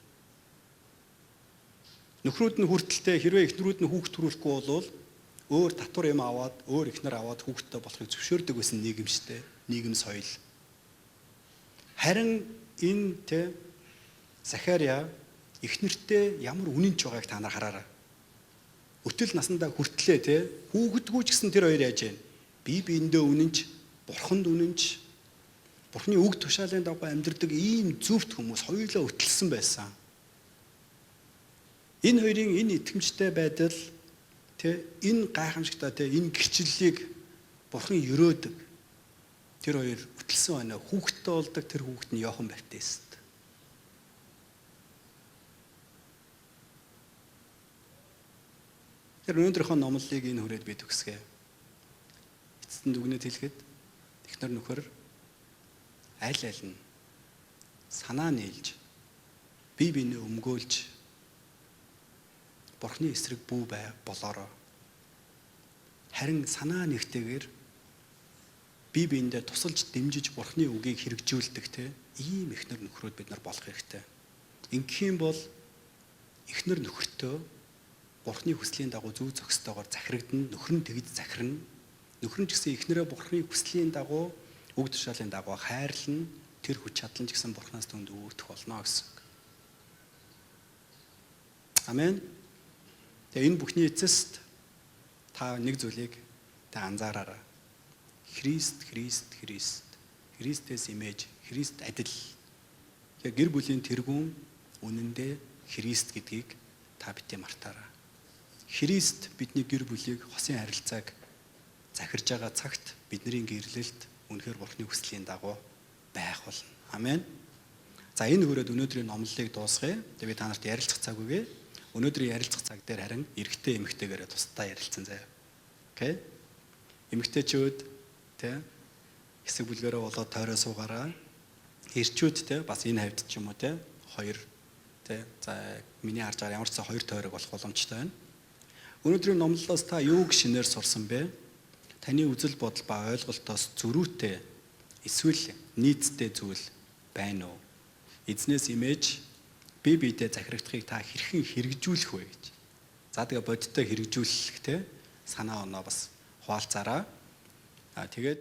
S1: Нөхрүүд нь хүртэлтэй хэрвээ эхнэрүүд нь хүүхд төрүүлэхгүй бол өөр татвар юм аваад өөр эхнэр аваад хүүхэдтэй болохыг зөвшөөрдөг байсан нийгэм шүү дээ. Нийгэм соёл. Харин Энэ те Захариа эхнэртэй ямар үнэнч байгааг та нар хараарай. Өтөл насандаа хүртлээ те хүүхэдгүй ч гэсэн тэр хоёр яаж вэ? Бие биендээ үнэнч, бурханд үнэнч, бурхны үг тушаалын дагуу амьдардаг ийм зөвхт хүмүүс хоёулаа өтөлсөн байсан. Энэ хоёрын энэ итгэмжтэй байдал те энэ гайхамшигтай те энэ гэрчлэлийг бурхан өрөөдөг. Тэр хоёр өтөлсөн байна. Хүүхэдтэй болдог тэр хүүхэд нь Иохан Баптист. Тэр өнөөдрийнхөө номлолыг энэ хүрээд би төгсгөө. Эцэст нь дүгнэлт хэлэхэд эхнэр нөхөр аль аль нь санаа нийлж бие биенээ өмгөөлж Бурхны эсрэг бүү бай болоороо. Харин санаа нэгтэйгээр бие биендээ тусалж дэмжиж Бурхны үгийг хэрэгжүүлдэг те ийм эхнэр нөхрүүд бид нар болох хэрэгтэй. Ингэх юм бол эхнэр нөхөртөө Бурхны хүслийн дагуу зөв зохистойгоор захирагдана, нөхөр нь тэгж захирна. Нөхөр нь ч гэсэн эхнэрээ Бурхны хүслийн дагуу, үг тушаалын дагуу хайрлана. Тэр хүч чадал нь ч гэсэн Бурханаас түнд өгөгдөх болно гэсэн. Амен. Тэгээ энэ бүхний эцэст та нэг зүйлийг та анзаараарай. Христ, Христ, Христ. Христээс имэж, Христ адил. Тэгээ гэр бүлийн тэргүүн үнэндээ Христ гэдгийг та битгий мартаарай. Христ бидний гэр бүлийг хосын харилцааг захирж байгаа цагт бидний гэрлэлт үнэхээр Бурхны хүслийн дагуу байх болно. Амен. За энэ хүрээд өнөөдрийн номлолыг дуусгая. Тэгээ би та нарт ярилцах цаг өгье. Өнөөдрийн ярилцах цаг дээр харин эрэгтэй эмэгтэйгээрээ тусдаа ярилцсан заяа. Окей? Эмэгтэйчүүд тэ хэсэг бүлгээрээ болоод тойроо суугаараа. Эрчүүд тэ бас энэ хавьд ч юм уу тэ хоёр тэ за миний харж байгаа ямар ч сан хоёр тойрог болох боломжтой байна. Өнөөдрийн номлолоос та юуг шинээр сурсан бэ? Таны үзэл бодол ба ойлголтоос зөрүүтэй эсвэл нийцтэй зүйл байна уу? Эзнээс имэж бие биедээ захирагдахыг та хэрхэн хэрэгжүүлэх вэ гэж. За тэгээ бодиттой хэрэгжүүлэх те санаа оноо бас хуваалцаарай. Аа тэгээд